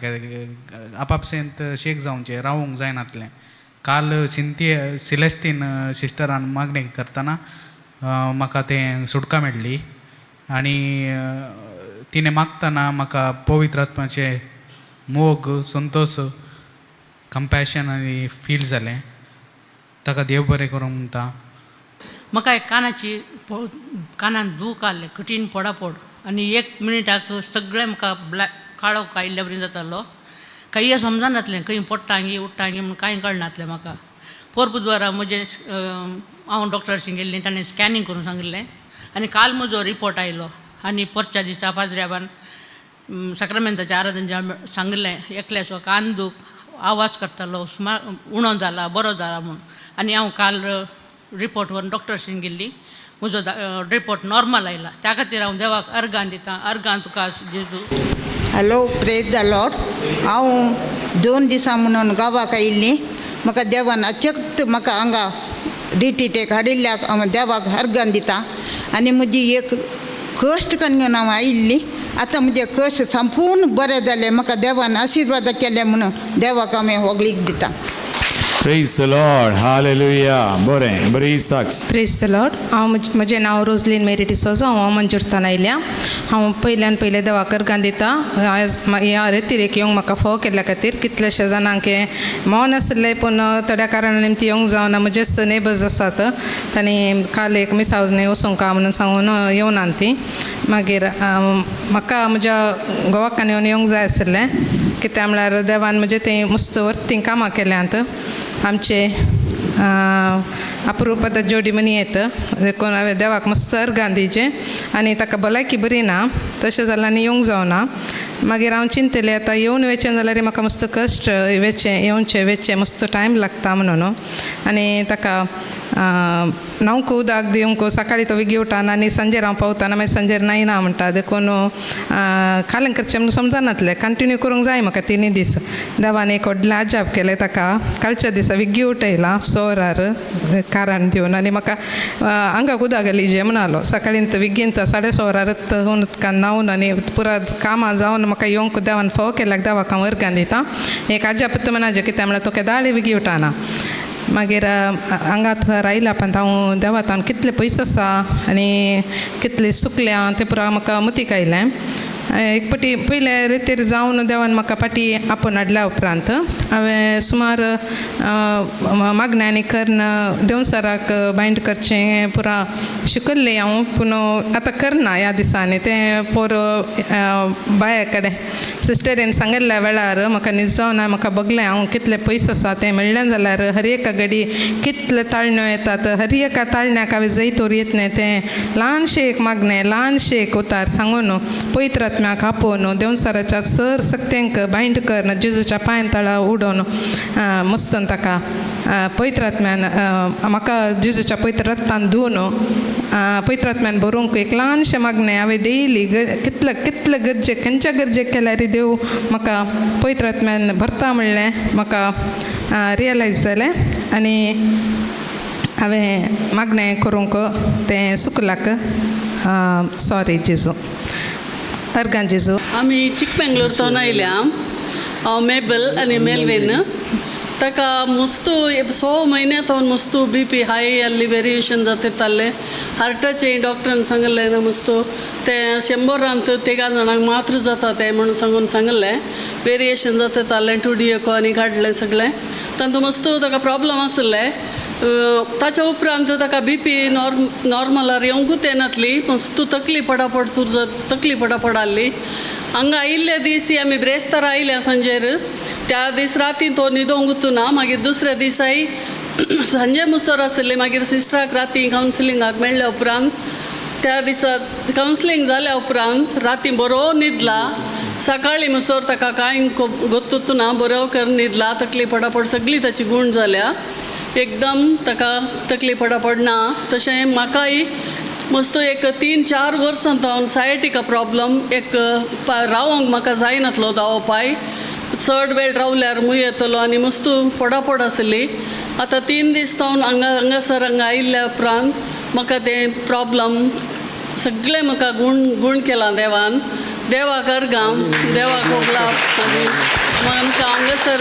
आपापसेंत शेक जावचें, रावंक जायनातलें. काल सिंथिया सिलेस्तीन सिस्टरान मागणें करतना म्हाका तें सुटका मेळ्ळी आनी तिणें मागतना म्हाका पवित्र आत्माचें मोग, संतोश, कंपॅशन आनी फील जालें. ताका देव बरें करूं म्हणटा. म्हाका एक कानाची कानान दूख आहलें, कठीण पडापड आनी एक मिनिटाक सगळें म्हाका ब्लॅक काळोख आयिल्ल्या बरी जातालो. कांय समजनासलें, खंय पडटांगी उठ्ठांगी म्हूण कांय कळनासलें म्हाका. पोर बुधवारा म्हजें हांव डॉक्टराशी गेल्लें, ताणें स्कॅनिंग करूंक सांगिल्लें आनी काल म्हजो रिपोर्ट आयलो. आनी परच्या दिसा पाद्र्याबान साक्रामेंताच्या आराधन सांगिल्लें, एकल्याचो कान दूख आवाज करतालो सुमार उणो जाला, बरो जाला म्हूण. आनी हांव काल रिपोर्ट व्हरून डॉक्टर्शीन गेल्ली, म्हजो रिपोर्ट नॉर्मल आयला. त्या खातीर हांव देवाक अर्गां दितां. अर्गां तुका जेजू. Hello, praise the Lord. हांव 2 दिसां म्हणून गांवाक आयिल्ली. म्हाका देवान अचक्त म्हाका हांगा रिट्रीटेक हाडिल्ल्याक हांव देवाक अर्गां दिता. आनी म्हजी एक कश्ट करून हांव आयिल्ली, आतां म्हजें कश्ट संपूर्ण बरें जालें. म्हाका देवान आशिर्वाद केले म्हणून देवाक हांवें होगळीक दिता. Praise the Lord. Hallelujah. बरें, बरी साक्ष. Praise the Lord. हांव म्हजें नांव रोजलीन मेरी डिसोजा. हांव मंजूरतान आयल्या. हांव पयल्यान पयलें देवाक अर्गां दिता. ह्या रेतिरेक येवंक म्हाका फोव केल्ल्या खातीर. कितलेशे जाणांक हें मौन आसलें पूण थोड्या कारणान निमती येवंक जावना. म्हजेच नेबर्स आसात, तांणी काल एक मिसावने वचूंक म्हणून सांगून येवना ती. मागीर म्हाका म्हज्या घोवाक येवन येवंक जाय आशिल्लें, कित्याक म्हळ्यार देवान म्हजें तें मस्त वर्तीं कामां केल्यांत. आमचे अप्रुपाद जोडी म्हणी येत देखून हांवें देवाक मस्त अर्गां दिवचें. आनी ताका भलायकी बरी ना, तशें जाल्यार आनी येवंक जावना. मागीर हांव चिंतलें आतां येवन वचें जाल्यार म्हाका मस्त कश्ट वचें येवचें वचें मस्त टायम लागता म्हणून. आनी ताका न्हावंक उदक दिवंक सकाळीं तो विगी उठाना आनी सांजेर हांव पावताना मागीर सांजेर न्हायना म्हणटा. देखून कालें करचें म्हणून समजनातलें. कंटिन्यू करूंक जाय म्हाका 3 दीस. देवान एक व्हडलें अजाप केलें ताका. कालच्या दिसा विगी उठयला 6 वरार कारान दिवन आनी म्हाका आंगाक उदक घाली म्हणालो. सकाळीं विगीन 6:30 वरारच उदकान न्हांवन आनी पुरा कामां जावन म्हाका येवंक देवान फोव केल्याक देवाक हांव अर्गां दिता. एक अजाप म्हणाचें कित्याक म्हळ्यार तो केदाळी विगी उठाना. मागीर हांगा थंय आयल्या उपरांत हांव देवातान कितले पयस आसा आनी कितले सुकल्या तें पुरा म्हाका मतीक आयलें. एक पटी पयले रेतीर जावन देवान म्हाका पाटी आपोवन हाडल्या उपरांत हांवें सुमार मागण्यांनी करून देवसराक बायंड करचें पुरा शिकल्लें हांव, पूण आतां करना ह्या दिसांनी. तें पोर बाये कडेन सिस्टरीन सांगिल्ल्या वेळार म्हाका न्हीद जावना, म्हाका बगलें हांव कितलें पयस आसा तें मेळ्ळें जाल्यार हर एका घडी कितले ताळण्यो येतात, हर एका ताळण्याक हांवें जैत येत न्ही. तें ल्हानशें एक मागणें, ल्हानशें एक उतार सांगून पवित्र आत्म्याक आपोवन देवसराच्या सर सक्त्यांक बायंड करून जेजूच्या पांयां तळा उडोवन मस्तन ताका पवित्र आत्म्यान म्हाका जेजूच्या पवित्र रक्तान धुवन पवित्र आत्म्यान भरूंक एक ल्हानशें मागणें हांवें डेली कितले कितले गरजे खंयच्या गरजेक केल्यार देव म्हाका पवित्र आत्म्यान भरता म्हणलें म्हाका रियलायज जालें. आनी हांवें मागणें करूंक तें सुकलाक. सॉरी जेजू, अर्गां जेजू. आमी चिकमंगळूर आयल्या. हांव मेबल आनी मेलवीन. ताका मस्तू 6 म्हयन्या थावन मस्तू बी पी हाय आहली, वेरिएशन जाताले. हार्टाचें डॉक्टरान सांगलें ना मस्तू तें 100 तेगा जाणांक मात्र जाता तें म्हणून सांगून सांगलें. वेरिएशन जातालें, 2D एको आनी काडलें सगळें. तातूंत मस्तू ताका प्रॉब्लम आसलें. ताच्या उपरांत ताका बी पी नॉर्मलार येवंकूच येनातली. मस्तू तकली पडापड सुरू जात, तकली पडापड आहली. हांगा आयिल्ले दीस आमी ब्रेस्तार आयल्या सांजेर, त्या दीस राती तो न्हिदोंकूच ना. मागीर दुसऱ्या दिसाय सांजे मुसर आसली. मागीर सिस्टराक राती कावन्सिलिंगाक मेळ्ळ्या उपरांत त्या दिसा कावन्सिलींग जाल्या उपरांत राती बरो न्हिदला. सकाळीं मुसर ताका कांय गोत्तूच ना, बरो करून न्हिदला. तकली पडापड सगळी ताची गूण जाल्या एकदम, ताका तकली पडापड ना. तशें म्हाकाय मस्त एक 3-4 वर्सां जावन सायटिका प्रॉब्लम, एक रावोंक म्हाका जायनातलो दावो पांय, चड वेळ रावल्यार मूय येतलो आनी मस्त पडापड आसली. आतां 3 दीस जावन हांगा हांगासर हांगा आयिल्ल्या उपरांत म्हाका तें प्रॉब्लम सगळें म्हाका गूण गूण केलां देवान. देवाक अर्गां, देवाक होगला. आनी आमकां हांगासर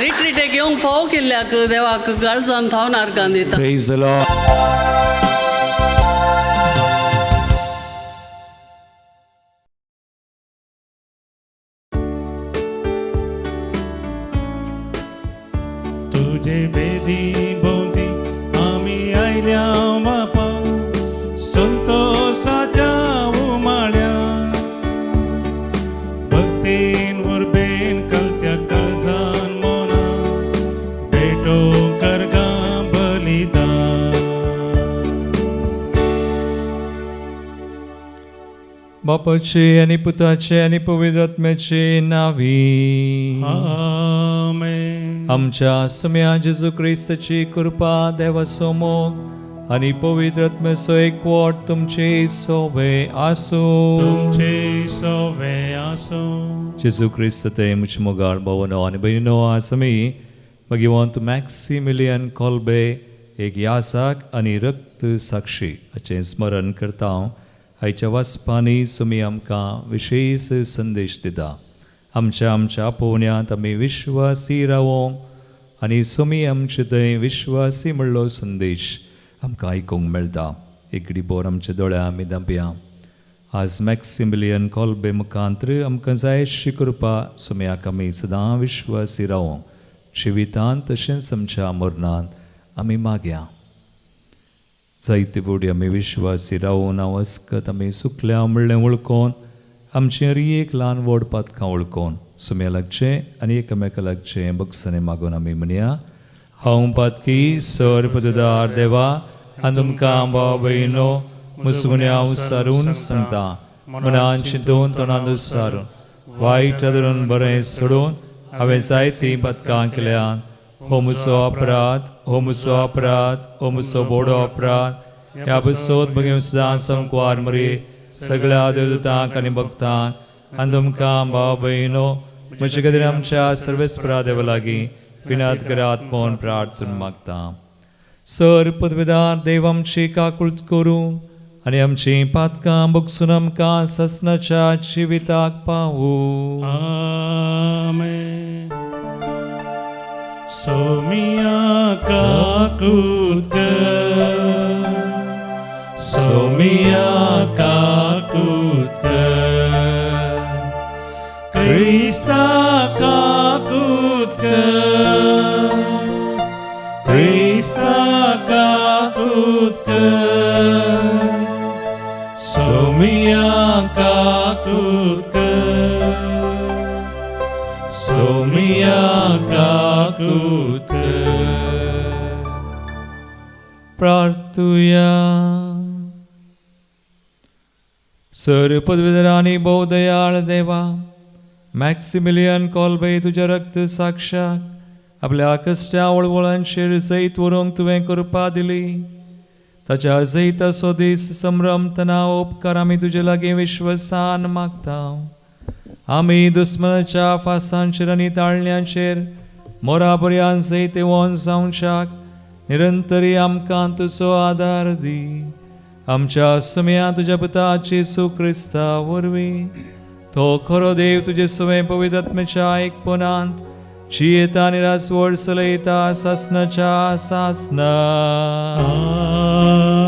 रिट्रीटेक येवंक फावो केल्ल्याक देवाक गाळजान थावन अर्गां दिता. Praise the Lord. तुजे वेदी भोंवती आमी आयल्या बापा संतोषाच्या उमाळ्या भक्तीन उर्बेन कलत्या काळजान मोना भेटो करगा बलिदान. बापाचे आनी पुताचे आनी पवित्र आत्म्याचे नावी. आमेन. आमच्या सुम्या जेजू क्रिस्ताची कृपा, देवाचो मोग आनी पवित्र आत्म्याचो एकवट तुमचे सोबे आसूं. तुमचे सोवे आसूं. जेजू क्रिस्त ते मुच मोगाळ भवनो आनी भयणीनो, आज आमी भगिवंत मॅक्सिमिलियन कोल्बे एक यासाक आनी रक्त साक्षी हाचें स्मरण करता. आयच्या वाचपांनी सुमी आमकां विशेश संदेश दिता. आमच्या आमच्या आपोवण्यांत आमी विश्वासी रावोंक आनी सुमी आमचे थंय विश्वासी म्हणलो संदेश आमकां आयकूंक मेळटा. एक बोर आमच्या दोळ्या आमी धांपया. आज मॅक्सिमिलियन कोल्बे मुखांत्र आमकां जाय अशी कृपा सुम्याक आमी सदां विश्वासी रावोंक जिवितांत तशेंच आमच्या मरणांत आमी मागया. जायते फावटी आमी विश्वासी रावून हांव अस्कत आमी सुकल्या म्हणलें वळखून आमचें हर एक ल्हान व्हड पातकां वळखून सुम्या लागचें आनी एकामेका लागचें बक्षांनी मागून आमी म्हणया. हांव पातकी सर पददार देवा आनी तुमकां भाव भयणो मुसगुण्या सारून सांगता, मनान चिंतून तोंडान सारून वायट धरून बरें सोडून हांवें जायतीं पातकां केल्यात. हो म्हजो अपराध, हो म्हजो अपराध, हो म्हजो बोडो अपराध. ह्या बसोत भगीन सदां संकवार मरे सगळ्या देवदूतांक आनी भक्तांक आनी तुमकां भाव भयणो म्हजे खातीर आमच्या सर्वेस्परा देवा लागीं विनात करात म्हूण प्रार्थना मागता. सर पदवेदार देव आमची काकूळत करूं आनी आमचीं पातकां बगसून आमकां ससनाच्या जिविताक पावूं. आमेन. सोमिया काकूत कर, सोमिया काकूत कर, क्रिस्ता काकूत कर, क्रिस्ता काकूत कर, सोमिया काकूत कर, सोमिया काकूत कर. प्रार्थुया. सर पदवीधर आनी भोवदयाळ देवा, मॅक्सिमिलियन कोल्बे तुज्या रक्त साक्षाक आपल्या कश्टा वळवळांचेर जैत व्हरूंक तुवें कृपा दिली. ताच्या जैताचो दीस संभ्रमतना उपकार आमी तुजे लागीं विश्वासान मागता. आमी दुस्मनाच्या फासांचेर आनी ताळण्यांचेर मोरा पर्यांत जैतेवंत जावच्याक निरंतरी आमकां तुजो आदार दी. आमच्या सुम्या तुज्या पुता जेजू क्रिस्ता वरवीं तो खरो देव तुजे सुवें पवित्र आत्म्याच्या एकपणांत जियेता आनी राजवड चलयता सासनाच्या सासना.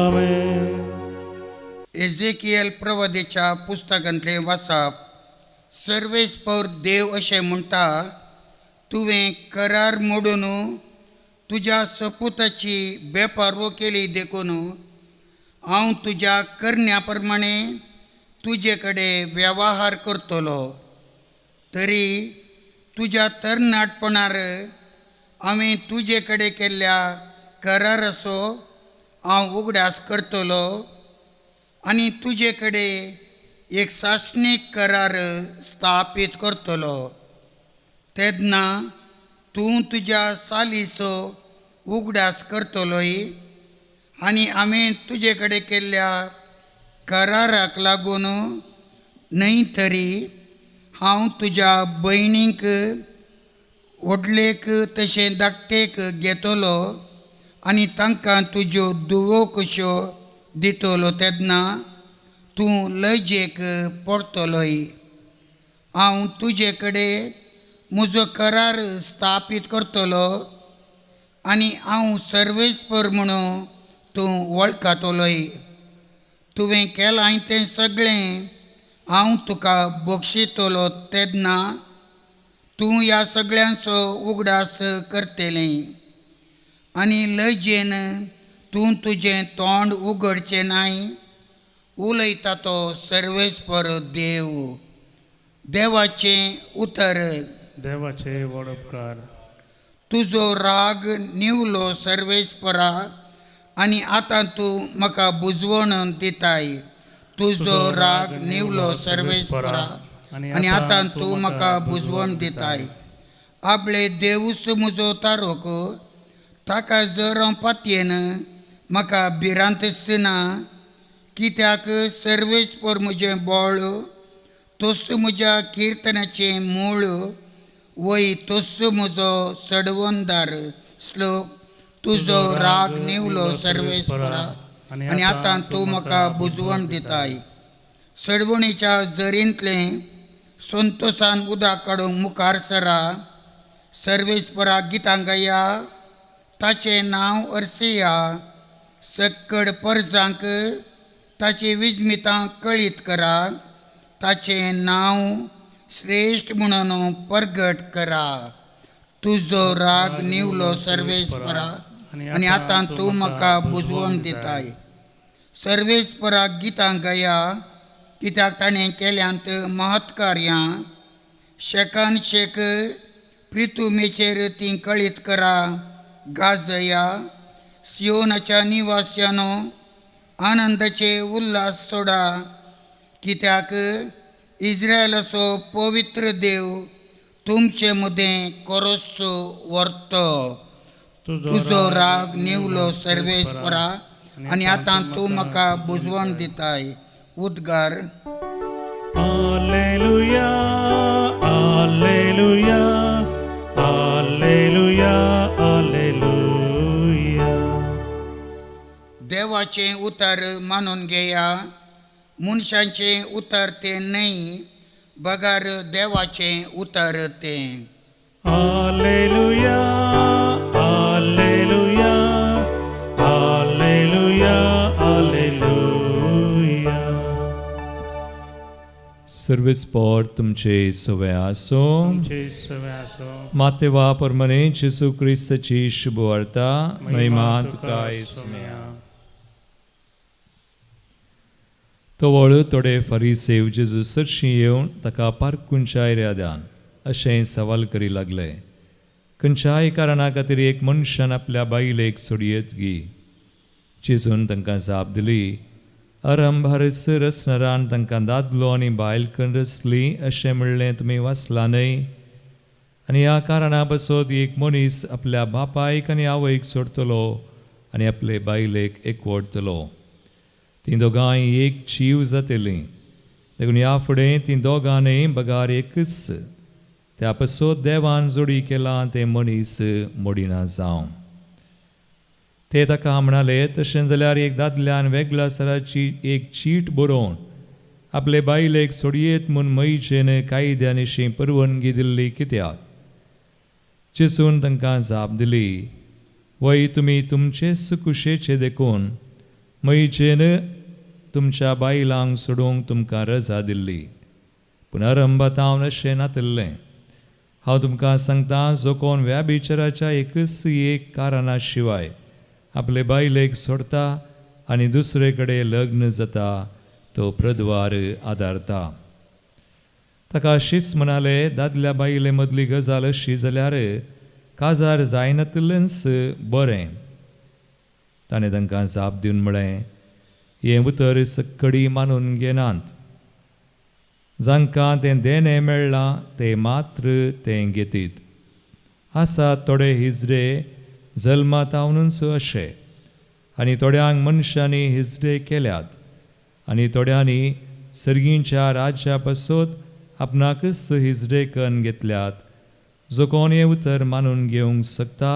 आमेन. एझेकियल प्रवादेच्या पुस्तकांतलें वाचप. सर्वेस्पर देव अशें म्हणटा, तुवें करार मोडून तुज्या सपुताची बेपारवो केली देखून हांव तुज्या करण्या प्रमाणे तुजे कडेन वेव्हार करतलो. तरी तुज्या तरणाटपणार हांवें तुजे कडेन केल्ल्या कराराचो हांव उगडास करतलो आनी तुजे कडेन एक सासणीक करार स्थापीत करतलो. तेन्ना तूं तुज्या सालीचो उगडास करतलोय आनी हांवें तुजे कडेन केल्ल्या कराराक लागून न्हय तरी हांव तुज्या भयणीक व्हडलेक तशें धाकटेक घेतलो आनी तांकां तुज्यो दुवो कश्यो दितलो. तेन्ना तूं लजेक पडटलोय. हांव तुजे कडेन म्हजो करार स्थापीत करतलो आनी हांव सर्वेस्पर म्हणून तूं वळखतलोय. तुवें केलां तें सगळें हांव तुका बक्षितलो. तेन्ना तूं ह्या सगळ्यांचो उगडास करतलें. आनी लजेन तूं तुजें तोंड उगडचें नाय. उलयता तो सर्वेस्पर देव. देवाचें उतर. देवाचे व्हड उपकार. तुजो राग निवलो सर्वेस्परा आनी आतां तूं म्हाका बुजवण दिताय. तुजो राग निवलो सर्वेस्परा आनी आतां तूं म्हाका बुजवण दिताय. आपले देवूच म्हजो तारोक, ताका जर हांव पातयेन म्हाका भिरांतच ना. कित्याक सर्वेस्पर म्हजें बळ, तोच म्हज्या किर्तनाचें मूळ, वय तोच म्हजो सडवणदार. श्लोक. तुजो राग निवलो सर्वेस्परा आनी आतां तूं म्हाका बुजवण दिताय. सडवणीच्या जरींतलें संतोसान उदक काडूंक मुखार सरा. सर्वेस्परा गितां गाया, ताचें नांव अर्सिया. सक्कड परजांक ताची विजमितां कळीत करा. ताचें नांव श्रेश्ठ म्हणून परगट करा. तुजो राग निवलो सर्वेस्परा आनी आतां तूं म्हाका बुजवण दिताय. सर्वेस्पराक गितां गाया, कित्याक ताणें केल्यांत महत्कार्यां. शेकान शेक प्रितुमेचेर तीं कळीत करा. गाजया सियोनाच्या निवास्यानो, आनंदाचे उल्हास सोडा. कित्याक इस्रायलाचो पवित्र देव तुमचे मदें कोरोसो व्हरतो. तुजो राग निवलो सर्वेस्परा आनी आतां तूं म्हाका बुजवण दिताय. उद्गार. Alleluia, alleluia, alleluia, alleluia. देवाचें उतर मानून घेया, मनशांचें उतर तें न्हय, बगर देवाचें उतर तें. Alleluia, alleluia, alleluia, alleluia. सर्वेस्पर तुमचे सवे आसो. तुमचे सवे आसो. मातेवा परमने जेसू क्रिस्ताची शुभवार्ता. महिमा तुका येसुम्या. तवळ थोडे फारीसेव जेजू सरशीं येवन ताका पारकुंच्याय रेदान अशें सवाल करी लागले. खंयच्याय कारणा खातीर एक मनशान आपल्या बायलेक सोडयेच गी. जेजून तांकां जाप दिली, अरंभारस रचणारान तांकां दादलो आनी बायल कन्न रचली अशें म्हणलें तुमी वाचलां न्हय? आनी ह्या कारणा पासत एक मनीस आपल्या बापायक आनी आवयक सोडटलो आनी आपले बायलेक एकवटतलो. तीं दोगांय एक जीव जातलीं. देखून ह्या फुडें तीं दोगां न्हय बगार एकच. त्या पासत देवान जोडी केलां तें मनीस मोडिना जावं. ते ताका म्हणाले, तशें जाल्यार एक दादल्यान वेगळ्या सराची एक चीट बरोवन आपले बायलेक सोडयेत म्हूण मयचेन कायद्यानिशी परवानगी दिल्ली कित्याक? जेजून तांकां जाप दिली, वय तुमी तुमचेच कुशेचे देखून मयचेन तुमच्या बायलांक सोडूंक तुमकां रजा दिल्ली. पूण अरंभातावन अशें नातिल्लें. हांव तुमकां सांगता, जो कोण व्याभिचाराच्या एकच एक कारणा शिवाय आपले बायलेक सोडता आनी दुसरे कडेन लग्न जाता तो प्रद्वार आदारता. ताका अशीच म्हणाले, दादल्या बायले मदली गजाल अशी जाल्यार काजार जायनातिल्लेंच बरें. ताणें तांकां जाप दिवन म्हळें, हें उतर सक्कडी मानून घेनात. जांकां तें देणें मेळ्ळां ते मात्र तें घेतीत. आसा थोडे हिजडे जल्मातावनूच अशे, आनी थोड्यांक मनशांनी हिजडे केल्यात, आनी थोड्यांनी सर्गींच्या राज्या पासत आपणाकच हिजडे कन्न घेतल्यात. जो कोण हें उतर मानून घेवंक शकता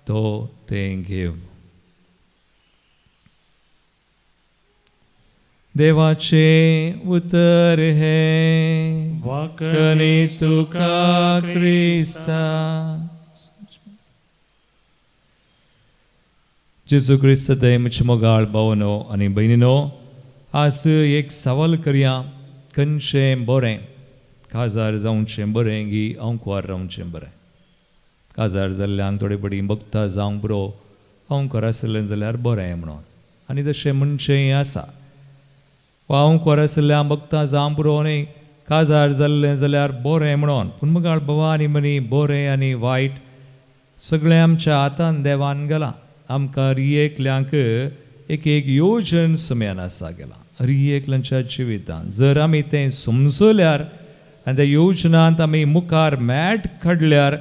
तो तें घेव. देवाचें उतर हें वाकणी तुका क्रिस्ता. जेजू क्रिस्त म्हजे मोगाळ भावनो आनी भयणीनो, आज एक सवाल करया, खंयचें बरें, काजार जावचें बरें गी अंकवार रावचें बरें? काजार जाल्ल्यांक थोडे पडी भक्ता जावंक पुरो, हांव आसलें जाल्यार बरें म्हणून. आनी तशें म्हणचेंय आसा, हांव आसल्या भक्ता जावंक पुरो न्ही, काजार जाल्लें जाल्यार बरें म्हणून. पूण मुगाळ भवा आनी मनी बरें आनी वायट सगळें आमच्या हातान देवान गेलां. आमकां रियेकल्यांक एक एक योजन सुम्यान आसा गेलां रियेकल्यांच्या जिवितान. जर आमी तें समजल्यार आनी त्या योजनांत आमी मुखार मॅट काडल्यार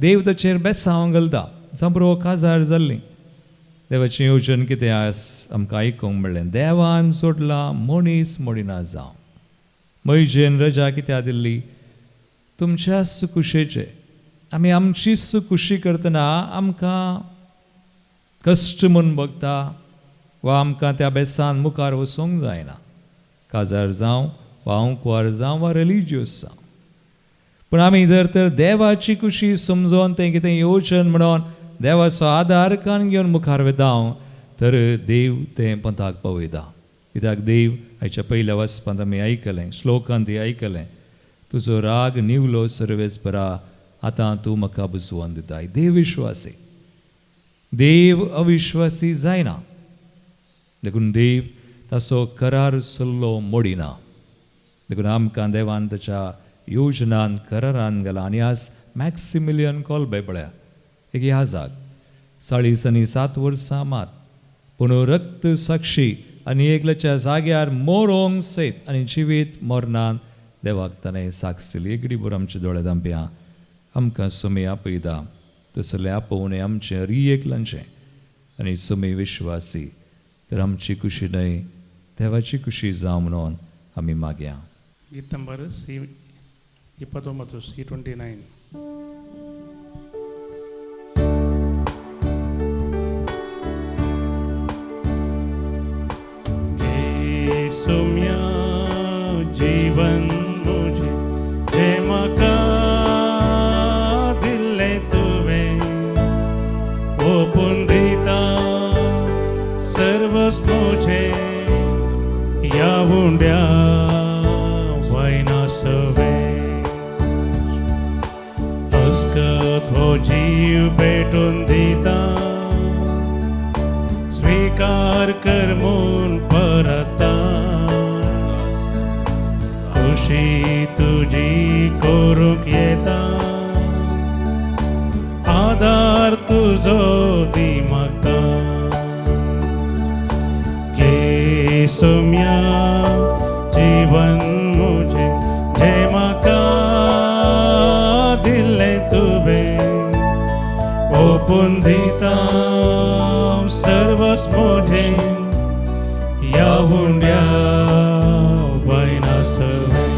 देव ताचेर बेसांव घालता. जांबरो काजार जाल्लीं देवाचें योजन कितें आस आमकां आयकूंक मेळ्ळें. देवान सोडलां मनीस मोडिना जावं. मैजेन रजा कित्याक दिल्ली? तुमच्याच कुशेचे. आमी आमचीच खुशी करतना आमकां कश्ट म्हूण बगता वा आमकां त्या बेसान मुखार वचूंक जायना, काजार जावं वा आंकवार जावं वा रिलिजियस जावं. पूण आमी जर तर देवाची खुशी समजोन तें कितें योजन म्हणून देवाचो आदार कान घेवन मुखार वता तर देव तें पंथाक पावयता. कित्याक देव आयच्या पयल्या वाचपांत आमी आयकलें, श्लोकांत आयकलें, तुजो राग निवलो सर्वेस्परा, आतां तूं म्हाका बुजवोन दिताय. देव विश्वासी, देव अविश्वासी जायना. देखून देव ताचो करार सल्लो मोडिना. देखून आमकां देवान ताच्या योजनान करारान गेला. आनी आज मॅक्सिमिलियन कोल्बे पळया एक ह्या जाग 47 वर्सां मात, पूण रक्त साक्षी आनी एकल्याच्या जाग्यार मोरोंक सयत आनी जिवीत मरणान देवाक ताणें साक्ष दिली. एगडी बरो आमचे दोळे धांपया, आमकां सुमी आपयता तसलें आपोवणें आमचें रियेकलांचें आनी सुमी विश्वासी तर आमची खुशी न्हय देवाची खुशी जावं म्हणून आमी मागया. गीत number C 29, C 29. सुम्या जीवन मुझे जे म्हाका दिल्लें तुवें, ओपून दिता सर्वस्व मुझे, ह्या उंड्या वयना सवें. अस्कत हो जीव भेटून दिता, स्वीकार कर म्हूण परता, खुशी तुजी करूंक येता, आदार तुजो दी मागता. घे सुम्या जीवन मुझे जे म्हाका दिल्लें तुवें, ओपून दिता सर्वस्व मुझे, ह्या उंड्या वयना सवें.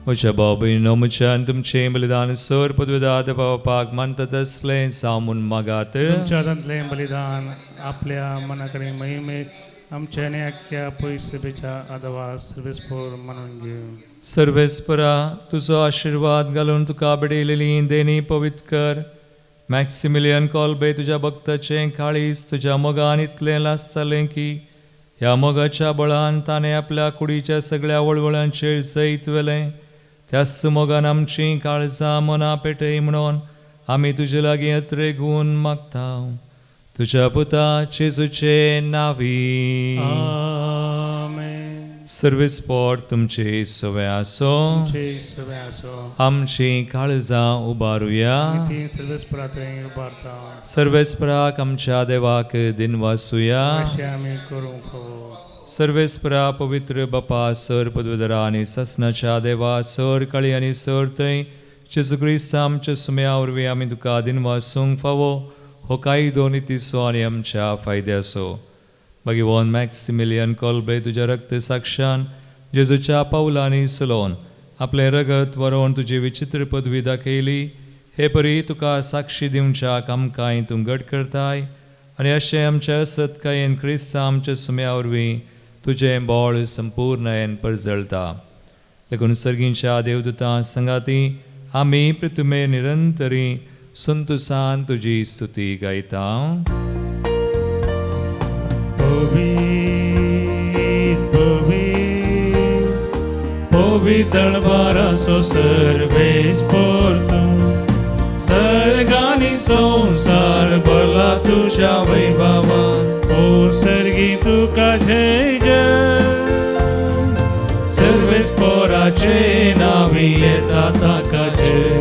म्हज्या भाव भयणीनो, म्हज्यान तुमचें बलिदान सर पदवेदात पावपाक मानता तसलें जावं म्हूण मागात. तुमच्या हातांतलें बलिदान आपल्या मना कडेन महिमेक आमच्या आनी आख्ख्या पयसुबेच्या आदवा सर्वेस्पोर मानून घेवन. सर्वेस्परा तुजो आशिर्वाद घालून तुका बडयलेली देणी पवित्र कर. मॅक्सिमिलियन कोल्बे तुज्या भक्ताचें काळीज तुज्या मोगान इतलें लासतालें की ह्या मोगाच्या बळान ताणें आपल्या कुडीच्या सगळ्या वळवळांचेर जैत व्हेलें. त्याच मोगान आमचीं काळजां मनां पेटय म्हणून आमी तुजे लागीं अत्रेगून मागता, तुज्या पुता जेजूचे नावी. आमेन. सर्वेस्पोर तुमचे सवे आसो. तुमचे सवे आसो. आमचीं काळजां उबारुया. ती सर्वेस्परा थंय उबारता. सर्वेस्पराक आमच्या देवाक दिनवासुया. अशें आमी करूंक फावो. सर्वेस्परा पवित्र बापा सर पदवेदरा आनी ससनाच्या देवा सर काळी आनी सर थंय जेजू क्रिस्त आमच्या सुम्या वरवीं आमी तुका दिनवासूंक फावो. हो कायदो नितीचो आनी आमच्या फायद्याचो. भगवान मॅक्सिमिलियन कोल्बे तुज्या रक्त साक्षान जेजूच्या पावलांनी चलोवन आपलें रगत वरोवन तुजी विचित्र पदवी दाखयली. हे परी तुका साक्षी दिवच्याक आमकांय तूं घट करताय आनी अशें आमच्या असत्कायेन क्रिस्त आमच्या सुम्या वरवीं तुजें बळ संपूर्णयेन परजळता. देखून सर्गींच्या देवदूतां संगाती आमी पृथ्वे निरंतरी संतोसान तुजी स्तुती गायता. पवीत पवीत पवितळ बाराचो सर्वेस्पोर तूं, सर्गानी संसार भरला तुझ्या वैभवान. ओ सर्गी तुका जय जय. सर्वेस्पोराचे नावी येता ताका जय.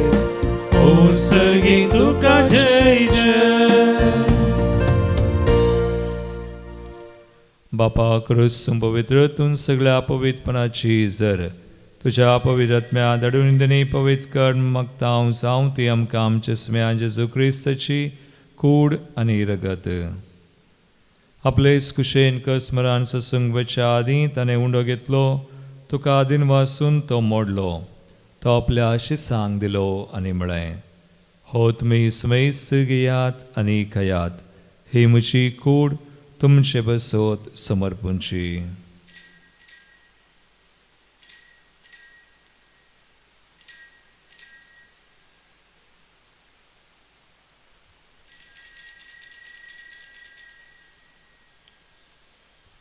ओ सर्गी तुका जय जय. बापा क्रूस पवित्र तूं सगळ्या पवित्रपणाची जर तुज्या पवित्र आत्म्या धाडून निंदनी पवित्र कर मागता हांव जावं ती आमकां आमच्या सुम्या जेजू क्रिस्ताची कूड आनी रगत. आपले कुशेन कसमरान ससूंक वचच्या आदीं ताणें उंडो घेतलो, तुका आदीन वासून तो मोडलो, तो आपल्या शिसांक दिलो आनी म्हळें, हो तुमी सुमेस घेयात आनी खायात, ही म्हजी कूड तुमचे बसोत समर्पूंची.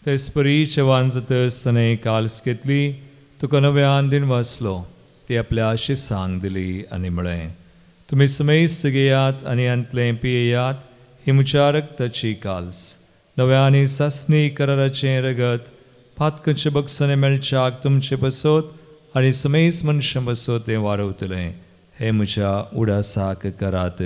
तेचपरी जेवण जातच ताणें काल्स घेतली, तुका नव्यान दिन वाचलो, ती आपल्या शिसांक दिली आनी म्हळें, तुमी सुमेस घेयात आनी हांतलें पियेयात, ही म्हज्या रक्ताची काल्स, नव्या आनी सासणी कराराचें रगत, पातकचे बक्षाने मेळच्याक तुमचे बसोत आनी सुमेस मनशां बसोत तें वारवतलें, हें म्हज्या उडासाक करात.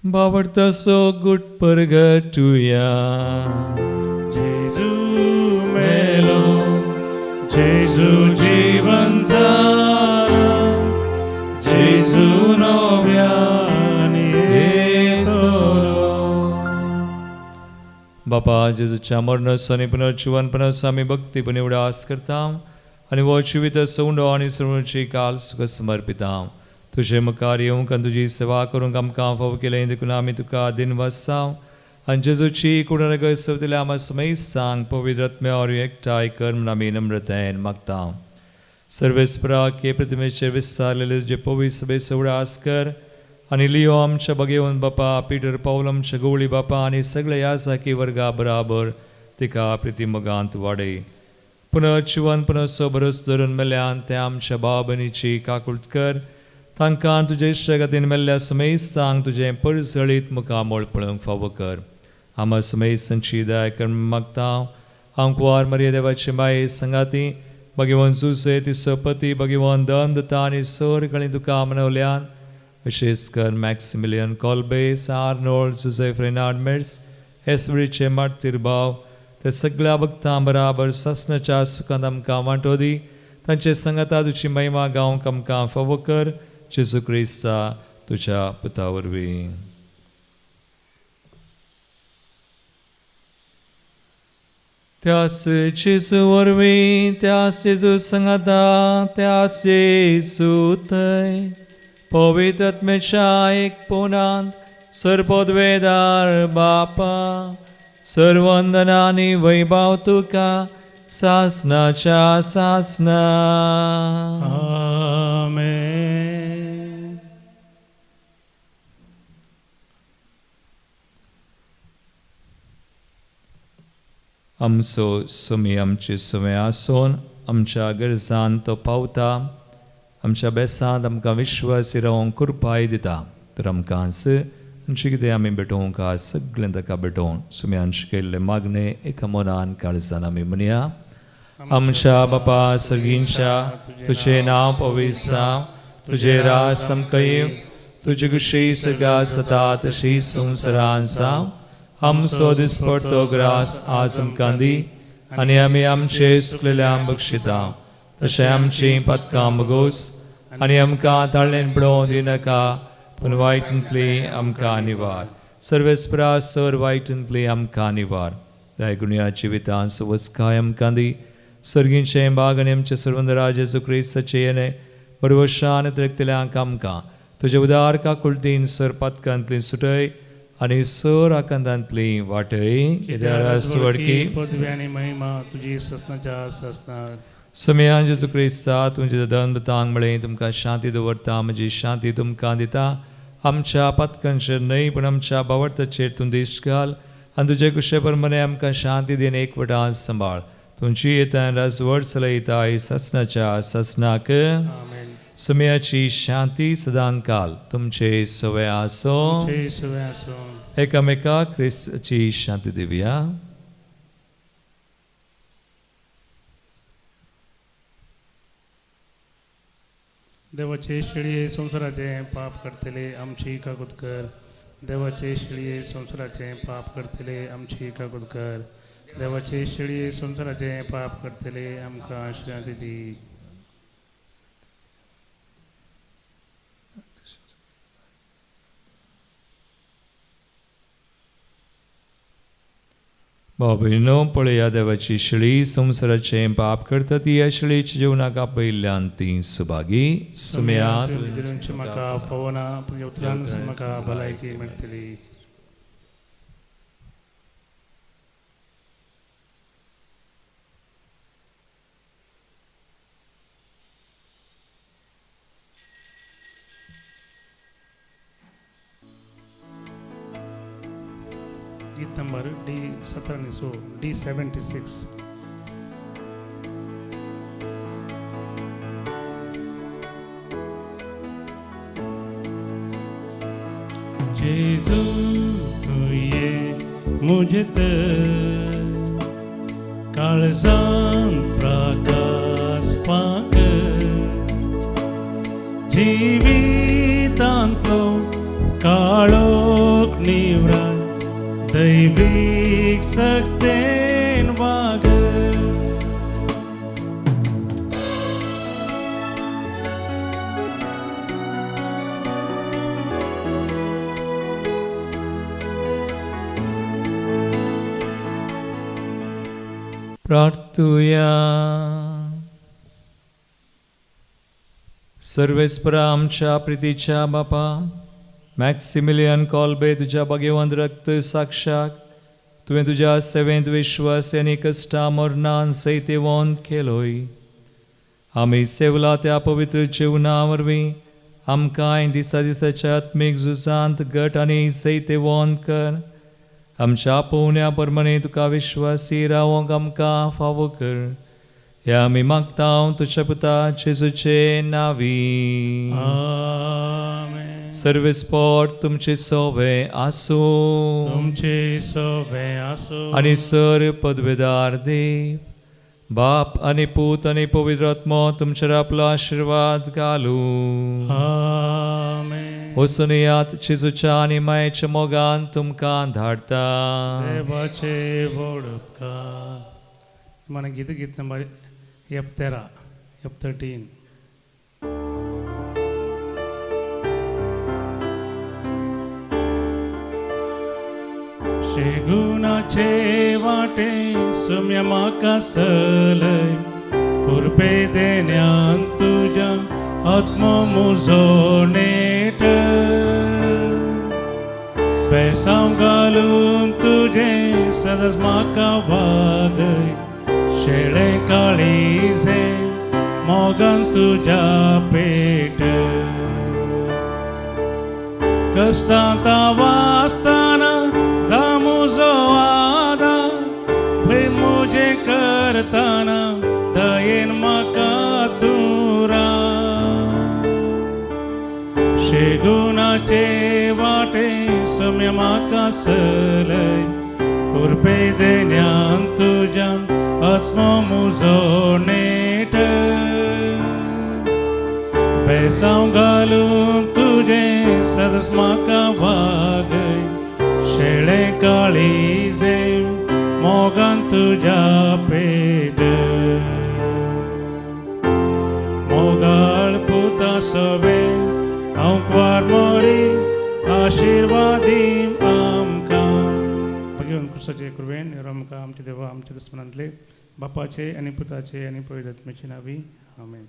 बावडतासो गुट परगटुया. जेजू मेलो, जेजू जीवन जाला, जेजू नव्यान येतलो. बापा जेजूच्या मरणाचो आनी पुनर्जिवनपणाचो आमी भक्तीपणी उडास करता आनी हो जिवीत सौंडो आनी सर्वची काल सुख समर्पिता. तुजे मुखार येवंक आनी तुजी सेवा करूंक आमकां फावो केलें देखून आमी तुका दिनवासाव आनी जेजूची कुडण सवतल्या आमा सुमेस्तांक पवित्र आत्म्या वरवीं एकठांय कर म्हूण आमी नम्रतायेन मागता. सर्वेस्पराक हे प्रतिमेचेर विस्तारलेले तुजे पवित्र सभेचो उडास कर आनी लियो आमच्या भगेवन बापा, पिटर पावल आमच्या गवळी बापा आनी सगळ्या ह्या साकी वर्गा बराबर तिका प्रितीमोगांत वाडय. पुनर्जिवनपणाचो भरोस धरून मेल्यान ते आमच्या भाव भयणीची काकूट कर, तांकां तुजे इश्टागतीन मेल्ल्या सुमेस्तांक तुजें परजळीत मुखामळ पळोवंक फावो कर. आमा सुमेस्तांची दया कर मागता. हांव कुंवार मरिया देवाचे माये संगाती भगवान जुसे तिसो पती भगवान दम दत्ता आनी सोर कळी तुका मनवल्यान, विशेष कर मॅक्सिमिलियन कॉल्बेस, आर्नोल्ड, जुसेफ रेनार्ड मेर्स, हेसवळीचे मार्तीर भाव ते सगळ्या भक्तां बराबर सासणाच्या सुखांत आमकां वांटो दी. तांचे संगाता तुजी महिमा गावंक आमकां फावो कर, जेजू क्रिस्ता तुज्या पुता वरवीं. त्यास जेजू वरवीं, त्यास जेजू संगाता, त्यास जेजू थंय पवित्र आत्म्याच्या एकपणांत सर्वपदवेदार बापा, सर्वंदना आनी वैभव तुका सासनाच्या सासना. आमेन. आमचो सुमी आमची सुमे आसून आमच्या गरजान तो पावता, आमच्या बेसांत आमकां विश्वास रावंक कृपाय दिता. तर आमकां आमचें कितें आमी भेटोवंक आहा सगळें ताका भेटोवन सुम्यान शिकयल्लें मागणें एका मनान काळजान आमी म्हणया. आमच्या बापा सर्गींच्या, तुजें नांव पवित्र जावं, तुजें राज आमकां येवं, तुजी खुशी सगळ्या सता तशी संवसारांत जावं. आमचो दिसपडतो ग्रास आज आमकां दी आनी आमी आमचे सुकलेल्या बक्षिता तशें आमचीं पातकां बगोस आनी आमकां ताळ्ळेन पडोवन दिनाका, पूण वायटांतली आमकां निवार. सर्वेस्परा सर वायटांतली आमकां निवार. दयागुणया जिवितांत सुवस्काय आमकां दी. सर्गींचें बाग आनी आमचें सर्वंद जेजू क्रिस्ताचें येणें बरवशान त्रेकतल्यांक आमकां तुजे उदार काकुळतीन सर पातकांतली सुटय आनी सर आकांतांतली वाटय. वडकी पदवी आनी महिमा तुजी ससनाच्या ससना. सुमयान जेजू क्रिस्ता तुमचे दन तांग म्हळें, तुमकां शांती दवरता, म्हजी शांती तुमकां दिता. आमच्या पातकांचेर न्हय पूण आमच्या बावडताचेर तूं देश घाल आनी तुजे कुशे प्रमाणे आमकां शांती दिन एकवटान सांबाळ. तुमची येता राजवट चलयताय ससनाच्या ससनाक. सुम्याची शांती सदांकाल तुमचे सवे आसो. एकामेका क्रिस्ताची शांती दिवया. देवाचे शेळये संवसाराचे पाप करतले आमची कागद कर. देवाचे शेळये संवसाराचे पाप करतले आमची कागद कर. देवाचे शेळये संवसाराचे पाप करतले आमकां शांती दी. भाव पळया देवाची शेळी संवसाराचें पाप करता ती ह्या शेळीच्या जेवणाक आपयिल्ल्यान ती सुभागी. सुम्या म्हाका पवना उतरान म्हाका भलायकी मेळटली. गीत नंबर डी 17 D 76. जेजू तुये मुझे काळजान प्रकाश पाक जिवितांतलो काळोख निवरा दैवीक सक्तेन वाग. प्रार्थुया. सर्वेस्परा आमच्या प्रितीच्या बापा मॅक्सिमिलियन कॉल्बे तुज्या भाग्यवंत रक्त साक्षाक तुवें तुज्या सेवेंत विश्वास आनी कश्टा मरणान सैतेवंत केलोय. आमी सेवला त्या पवित्र जिवना वरवीं आमकांय दिसा दिसाच्या आत्मीक झुजांत गट आनी सैतेवंत कर. आमच्या पोवण्या प्रमाणे तुका विश्वासी रावंक आमकां फावो कर. ह्या आमी मागता तुज्या पुता जेजूचे नांवी. सर्वेस्पोर तुमचे सोवे आसूं. तुमचे सोवे आसूं. आनी सर पदवेदार देव बाप आनी पूत आनी पवित्र आत्मो तुमचेर आपलो आशिर्वाद घालूं. आमेन. वचून येयात जेजूच्या आनी मायेच्या मोगान तुमकां धाडटा. देवाचे व्हड उपकार. మన గీత గీత నంబర్ F13 F13. शेगुणाचे वाटे सुम्या म्हाका सलय कुरपे देण्यान तुज्या आत्मो मुजो नेट बेसांव घालून तुजें सदांच म्हाका वागय शेळे काळीजे मोगान तुज्या पेट कश्टांत वाचतना जा मुजो आदार भंय मुजें करतना दयेन म्हाका तूं राव. शेगुणाचे वाटे सम्य म्हाका सलय कुरपे देण्यान तुज्या आत्मो मुजो नेट बेसांव घालून तुजें सदांच म्हाका वागय शेळे काळीजे मोगान तुज्या पेट. मोगाळ पुता सवे हांव क्वार मोरी आशिर्वादी आमकां. भगवान क्रिस्ताचे कृपेन आमकां आमच्या देवा आमच्या दुस्मनांतले बापाचे आनी पुताचे आनी पवित्र आत्म्याचे नांवी. आमेन.